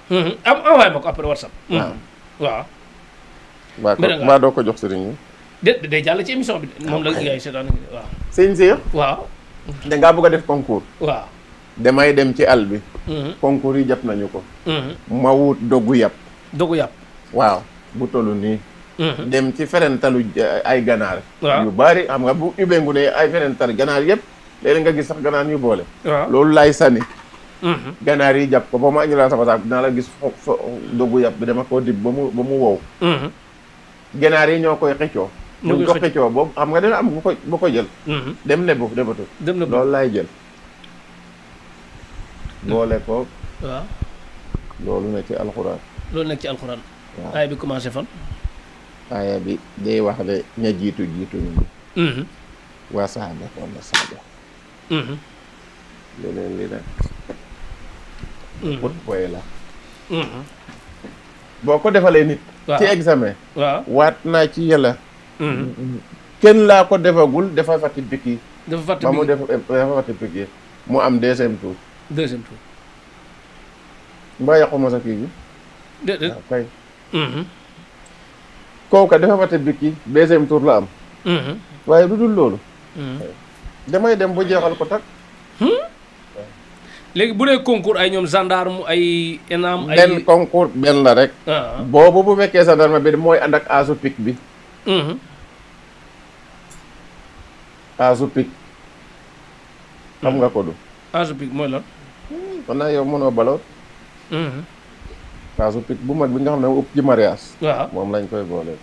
S1: envoyé ma ko après WhatsApp. waaw.
S2: mbaa doo ko jox sëriñ bi.
S1: day jàll ci émission bi. moom la gars yi seetaan waaw.
S2: sëñ Cheikh.
S1: waaw.
S2: dangaa bëgg a def concours.
S1: waaw.
S2: damay dem ci àll bi. concours yi jàpp nañu ko. ma wut dogu yàpp.
S1: dogu yàpp.
S2: waaw bu tollu nii. dem ci ferentalu ay ganaar.
S1: waaw
S2: yu bari xam nga bu ubbengu ne ay ferental ganaar yëpp léeg nga gis sax ganaar ñu boole.
S1: waaw
S2: loolu laay sànni. ganaar yi jàpp ko ba ma andi laa sama saak dinaa la gis dogu yàpp bi dama koo dib ba mu wow. ganaar yi ñoo koy xëccoo. ñu ko xëccoo boobu xam nga dina am bu ko jël. dem nebatu. loolu laay jël. boole ko.
S1: waaw.
S2: loolu nekk ci alxuraan.
S1: loolu nekk ci alxuraan.
S2: waaw
S1: aaya bi commencé fan.
S2: aaya bi day wax ne ña jiitu ñu. waa saaba wala saaba. leneen li nag. ut boy la. boo ko defalee nit. ci examen.
S1: waaw
S2: waat naa ci yàlla. kenn laa ko defagul dafa fàtti pik yi.
S1: dafa
S2: fàtti pik yi mu am deuxième tour. mbaa yàquma sa kii bi.
S1: déedéet
S2: waaw kay. kooka dafa fàtte pik yi deuxième tour la am. waaye du dul loolu. damay dem ba jeexal ko tak.
S1: léegi bu dee concours ay ñoom gendarme ay ENAM ay
S2: benn concours benn la rek. boobu bu fekkee gendarme bi mooy ànd ak aasu pic bi. aasu pic. xam nga ko du.
S1: aasu pic mooy lan.
S2: xanaa yow mënoo baloot. kaasu pik bu mag bi nga xam ne ëpp ci mariage.
S1: waaw
S2: moom lañ koy boole.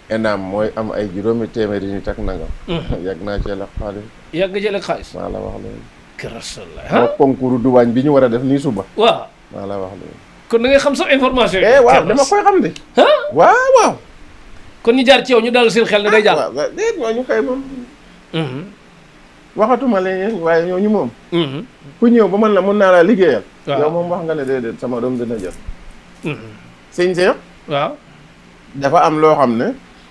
S2: ENAM mooy am ay juróomi téeméeri nit ak nangam. yàgg naa cee la xaalis.
S1: yàgg jëlee xaalis.
S2: maa la wax loolu.
S1: kërasala
S2: moo concours duwaañ bi ñu war a def nii suba.
S1: waaw
S2: maa la wax loolu.
S1: kon da ngay xam sax information yi.
S2: waaw dama koy xam de. waaw waaw.
S1: kon ñu jaar ci yow ñu dalal seen xel ne day jàll.
S2: waaw déet ñooñu kay moom. waxatuma leen waaye ñooñu moom. ku ñëw ba man la mun naa laa liggéeyal.
S1: waaw
S2: yow moom wax nga ne déedéet sama doom dina jël. sëñ Cheikh.
S1: waaw.
S2: dafa am loo xam ne.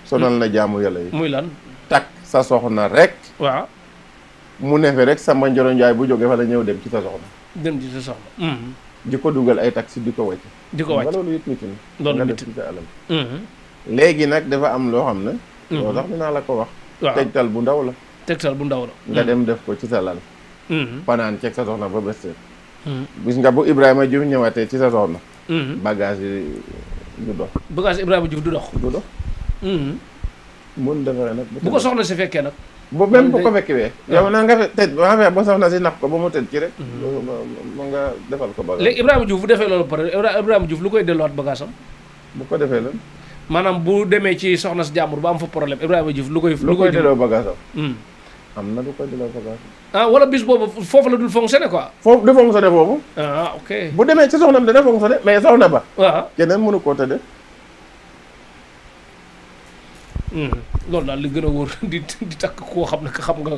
S2: sonal na jaamu yàlla yi.
S1: muy lan.
S2: takk sa soxna rek.
S1: waaw.
S2: mu nefe rek Samba Ndioro Ndiaye bu jógee fa la ñëw dem ci sa soxna.
S1: dem ci sa soxna.
S2: di ko dugal ay taxi di ko wàcc.
S1: di ko wàcc
S2: loolu it nit ñi.
S1: loolu
S2: nga
S1: nit
S2: def ci sa alal. léegi nag dafa am loo xam ne. loolu tax dinaa la ko wax.
S1: waaw
S2: tegtal bu ndaw la.
S1: tegtal bu ndaw la.
S2: nga dem def ko ci sa lal. fanaan ceeg sa soxna ba bés seet. gis nga bu Ibrahima Diouf ñëwaatee ci sa soxna. bagage yi du dox.
S1: bagage Ibrahima Diouf du dox.
S2: du dox. mun defaree nag.
S1: bu ko soxna si fekkee nag.
S2: bu même bu ko fekkee. yow naa nga fe tëj ba nga ba soxna si nax ko ba mu tëj ci rek. mu nga defal ko bagage.
S1: léegi Ibrahima Diouf bu defee loolu pare Ibrahima Diouf lu koy delluwaat bagage am.
S2: bu ko defee lan.
S1: maanaam bu demee ci soxna si jàmbur ba am fa problème Ibrahima Diouf lu koy
S2: delloo bagage am. am na lu koy delloo bagage am.
S1: wala bis boobu foofu la dul fonctionné quoi.
S2: foofu du fonctionné foofu.
S1: ok.
S2: bu demee ci soxnam dana fonctionné mais soxna ba.
S1: waaw
S2: keneen mënu koo tëddee.
S1: loolu daal li gën a wóor di takk koo xam ne xam nga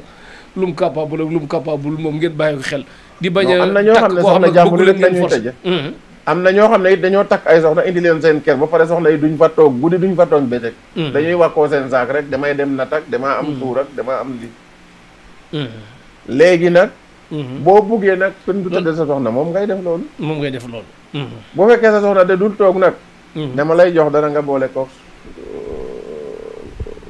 S1: lu mu capable ak lu mu capable moom ngeen bàyyi ko xel. di bañ a
S2: am na ñoo xam ne soxna jàmbur rek la ñuy tëje. am na ñoo xam ne it dañoo takk ay soxna indi leen seen kër ba pare soxna yi duñ fa toog guddi duñ fa toog bëccëg. dañuy wakkoo seen saak rek damay dem na tak damaa am tuur ak damaa am lii. léegi nag. boo buggee nag kenn du tëdd sa soxna moom ngay def loolu.
S1: moom ngay def loolu.
S2: boo fekkee sa soxna de dul toog nag. dama lay jox dara nga boole ko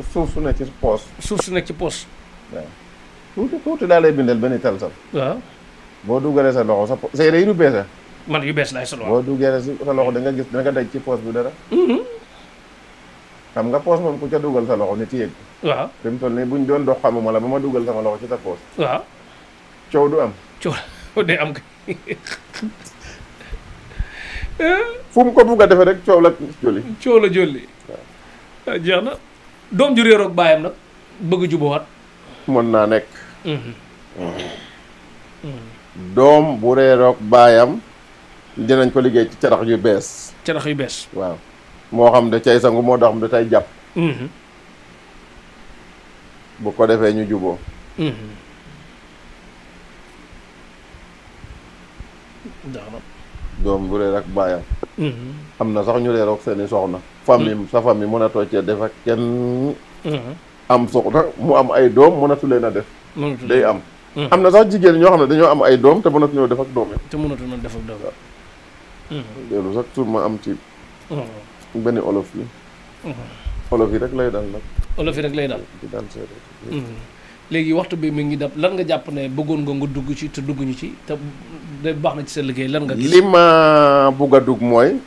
S2: suuf su ne ci poos.
S1: suuf su nekk ci poos.
S2: waaw tuuti daa lay bindal benn tal sax.
S1: waaw.
S2: boo dugalee sa loxo sa poos sa yére yi du bees.
S1: man yu bees laay sol waaw.
S2: boo dugalee sa loxo da nga gis da nga daj ci poos bi dara. xam nga poos moom ku ca dugal sa loxo nit yéeg.
S1: waaw
S2: fi mu toll nii buñ doon dox xamuma la ba ma dugal sama loxo ci sa poos.
S1: waaw.
S2: coow du am.
S1: coow day am kay.
S2: fu mu ko bugg a defee rek coow la jolli.
S1: coow la jolli. waaw jeex na. doom ju réeroog baayam nag bëgg jubawaat.
S2: mën naa nekk. doom bu réeroog baayam dinañ ko liggéey ci carax yu bees.
S1: carax yu bees.
S2: waaw moo xam ne cay sangu moo tax da tay jàpp. bu ko defee ñu juboo. doom bu réer ak baayam. am na sax ñu réeroog seeni soxna. famille sa famille mënatoo cee def ak kenn. am soxna mu am ay doom mënatu leen a def. day am. am na sax jigéen ñoo xam ne dañoo am ay doom te mënatu ñoo def ak doom yi.
S1: te mënatu ñoo def ak doom yi.
S2: loolu sax tur ma am ci. benn olof yi. olof yi rek lay dal nag.
S1: olof yi rek lay dal.
S2: di dal seet.
S1: léegi waxtu bi mi ngi dab lan nga jàpp ne bëggoon nga dugg ci te dugg ñu ci te de baax na ci sa liggéey lan nga gis.
S2: li ma bugg a dugg mooy.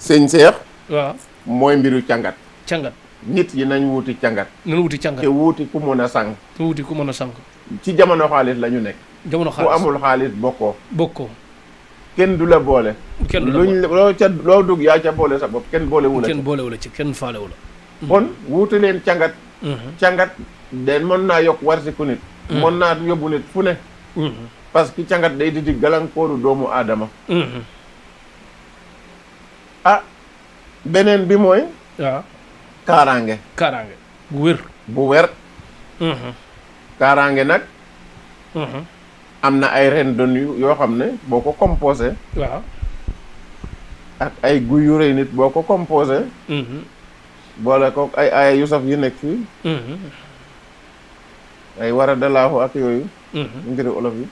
S2: sëñ Cheikh.
S1: waaw
S2: mooy mbiru càngat.
S1: càngat.
S2: nit yi nañ wuti càngat.
S1: nañ wuti càngat
S2: te wuti ku mën a sang.
S1: te wuti ku mën a sang.
S2: ci jamono xaalis la ñu nekk.
S1: jamono xaalis
S2: ku amul xaalis bokkoo.
S1: bokkoo.
S2: kenn du la boole.
S1: kenn du la boole
S2: loo dugg yaa ca boole sa bopp kenn boolewula
S1: kenn boolewula ci kenn faalewula.
S2: kon wuti leen càngat. càngat den mën naa yokk warsiku nit. mën naa yóbbu nit fu ne. parce que càngat day didi gàllankooru doomu aadama. beneen bi mooy.
S1: waaw.
S2: kaaraange.
S1: kaaraange bu wér.
S2: bu wér. kaaraange nag. am na ay rendon yoo xam ne boo ko composé.
S1: waaw.
S2: ak ay guy yu rëy nit boo ko composé. boole ko ay aaya yu saf yu nekk fii. ay war a dalaaxu ak yooyu. ngiri olof yi.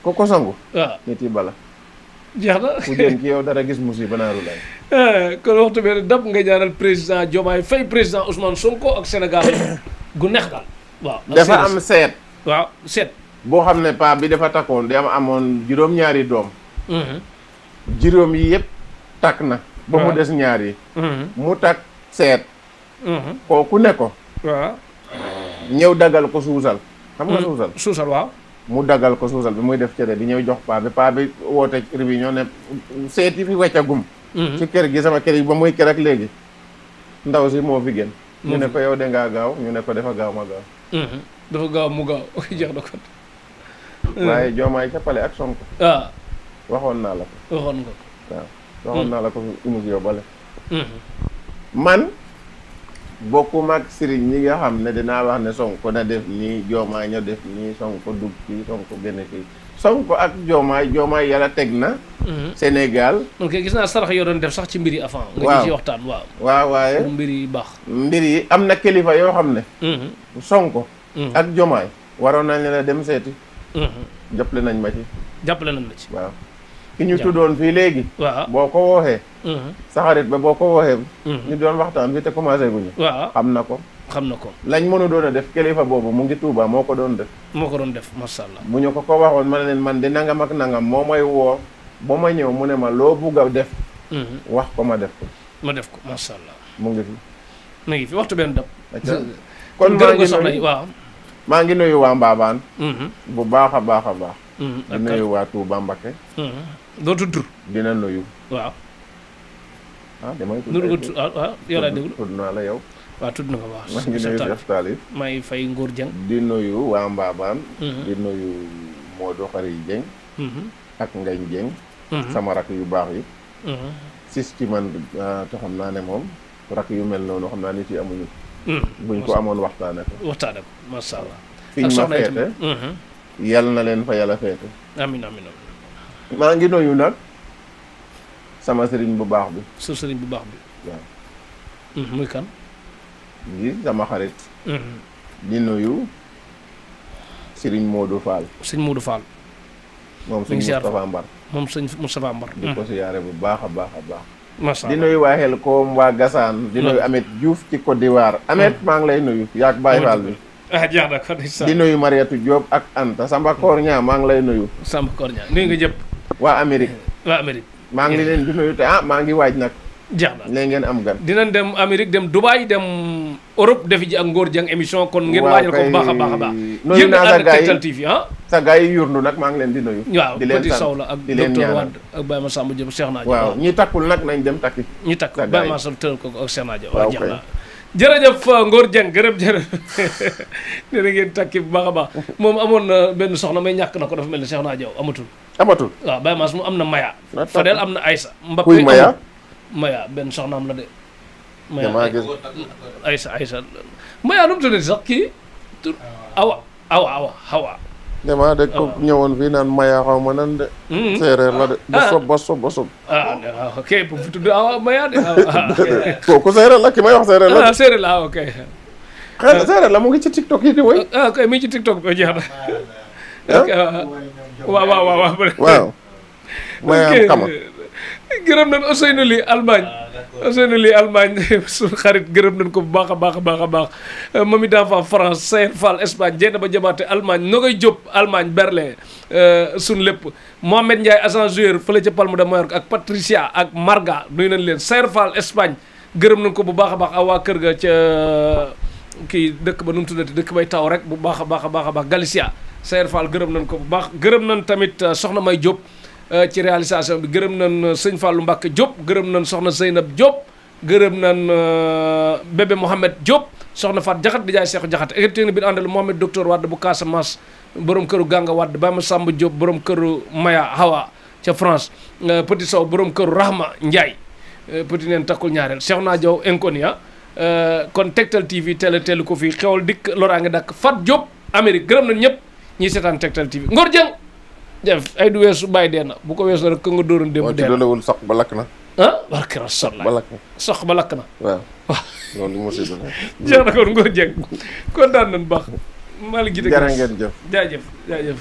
S2: ko sangu.
S1: waaw
S2: nit yi bala.
S1: jeex na
S2: ku jëm ci yow dara gis musiba naaru lay.
S1: kon waxtu bi dab nga ñaanal président Diomaye Faye président Ousmane Sonko ak Sénégal gu neex daal. waaw
S2: dafa am seet.
S1: waaw seet.
S2: boo xam ne paa bi dafa takkoon di amoon juróom-ñaari doom. juróom yi yëpp takk na. ba mu des ñaar yi. mu takk seet. kooku ne ko.
S1: waaw.
S2: ñëw dagal ko suusal. xam nga suusal.
S1: suusal waaw.
S2: mu dagal ko suusal bi muy def cere di ñëw jox paa bi woote réunion ne seeti fi weccagum ci kër gi sama kër yi ba muy kër ak léegi ndaw si moo fi gën ñu ne ko yow de ngaa gaaw ñu ne ko dafa gaaw ma gaaw
S1: dafa gaaw mu gaaw jeex na ko
S2: waaye Diomaye ca Palais ak Sonko waxoon naa la ko
S1: waxoon nga ko
S2: waaw waxoon naa la ko émission bale man bokkuma ak sëriñ ñi nga xam ne dinaa wax ne Sonko na def nii Diomaye ña def nii Sonko dugg fii Sonko génne fii Sonko ak Diomaye yàlla teg na Sénégal
S1: ok gis naa sarax yoo doon def sax ci mbir yi avant nga ci waxtaan
S2: waaw waaye
S1: mbir yi baax
S2: mbir yi am na kilifa yoo xam ne Sonko ak Diomaye waroon nañ leen a dem seeti jàppale nañ ma ci waaw ki ñu tuddoon fii léegi boo ko wooxee sa xarit ba boo ko wooxee ñu doon waxtaan fii te commencé guñu xam na ko lañ mënu doon a def kilifa boobu mu ngi Tuuba moo ko doon def
S1: masha Allah
S2: bu ñu ko waxoon ma ne leen man di nangam ak nangam moo may woo ba ma ñëw mu ne ma loo bugg a def wax ko ma def ko
S1: masha Allah
S2: mu ngi fi
S1: waxtu benn dab
S2: kon maa ngi nuyu waa Mbaabaan bu baax a baax a baax di nuyu waa Touba Mbakke
S1: doo tudd
S2: dina nuyu
S1: waaw
S2: damay tudd
S1: yow laa déglu
S2: tudd naa la yow
S1: waaw tudd na nga baax
S2: maa ngi nuyu def taalif
S1: may fay Ngor Dieng
S2: di nuyu waa Mbaabaan di nuyu Modou Xari Dieng ak Ngañ Dieng sama rak yu baax yi sis ci man te xam naa ne moom rak yu mel noonu xam naa nit yi amuñu buñ ko amoon waxtaane ko
S1: masha Allah
S2: fiñ ma feete yal na leen fa yàlla feete
S1: amiin
S2: maa ngi nuyu nag sama sëriñ bu baax bi
S1: waaw muy kan
S2: ngi sama xarit di nuyu sëriñ Modou Fall moom sëñ Moustapha Mbar di ko siyaare bu baax a baax a baax di nuyu waa xel koom waa Gassane di nuyu Amet Diouf ci Côte d'Ivoire Amet maa ngi lay nuyu yaag Baye Fall bi di nuyu Mariatou Diop ak Anta Samba Koor ñaa maa ngi lay nuyu
S1: nuyu nga jëpp
S2: waa Amérique maa ngi leen di nuyu te maa ngi waaj nag
S1: jeex na
S2: léegi ngeen am gan
S1: dinañ dem Amérique dem Dubaï dem Europe defi ji ak Ngor Dieng émission kon ngeen waajal ko bu baax a baax
S2: nuyu naa sa gars yi
S1: Tektal TV
S2: sa gars yi yurndu nag maa ngi leen di nuyu
S1: waaw
S2: di leen
S1: Petit Sow la ak docteur Wade ak Baye Massamba Diop Cheikh Nadio
S2: waaw ñi takkul nag nañ dem takki
S1: ñi takk Baye Massamba tëral ko ak Cheikh Nadio waaw jeex na jërëjëf Ngor Dieng jërëjëf nee na ngeen takki bu baax a baax moom amoon na benn soxna may ñàkk na ko dafa mel ni Cheikh Nadio amatul waaw Baye Mass mu am na Maya Fadel am na Aïssa Mbappé Maya benn soxnaam la de Maya Aïssa Maya nu mu tuddati sax kii tur Awa
S2: damaa de ko ñëwoon fii naan Maya xaw ma nan de séeréer la de ba sob
S1: ok bu fi tudd Awa Maya de
S2: kooku séeréer la ki may wax séeréer la
S1: séeréer la ok
S2: xëy na séeréer la mu ngi ci TikTok yi di woy
S1: ok mi ngi ci TikTok bi jeex na
S2: waaw Maya xama
S1: gërëm nañ Ousseynou Ly Allemagne suñu xarit gërëm nañ ko bu baax a baax Mami Dafa France Sayer Fall Espagne Dieng ba Jabaate Allemagne Nogay Diop Allemagne Berlin suñu lépp Mohamed Ndiaye agent joueur fële ca Palme de Mallorca ak Patricia ak Marga nuyu nañ leen Sayer Fall Espagne gërëm nañ ko bu baax a baax ak waa kër ga ca kii dëkk ba nu mu tuddati dëkk bay taw rek bu baax a baax Galicia Sayer Fall gërëm nañ ko bu baax gërëm nañ tamit Soxna May Diop ci réalisation bi gërëm nañ sëñ Fallou Mbacke Diop gërëm nañ soxna Zeynab Diop gërëm nañ bébé Mohamed Diop soxna Fat Jaxat di jaay Seexu Jaxat équipe technique bi àndal Mohamed docteur Wade bu Casamance borom këru Ganga Wade Bama Samba Diop borom këru Maya Hawa ca France Petit Sow borom këru Rahma Ndiaye petit neen takkul ñaareel Cheikh Nadio Inconia kon Tektal TV teel ko fii xewal dikk loraange dakk Fat Diop Amérique gërëm nañ ñëpp ñiy seetaan Tektal TV Ngor Dieng jëf ay du weesu bàyyi dee na bu ko weesoo rek ka nga dóoroon démb dee na
S2: dolewul sox ba lakk na
S1: barke Rasul
S2: ba lakk na
S1: sox ba lakk na
S2: waaw loolu musiba la
S1: jeex na kon Ngor Dieng kontaan nañ baax maa la gite
S2: jërë ngeen jëf
S1: jaajëf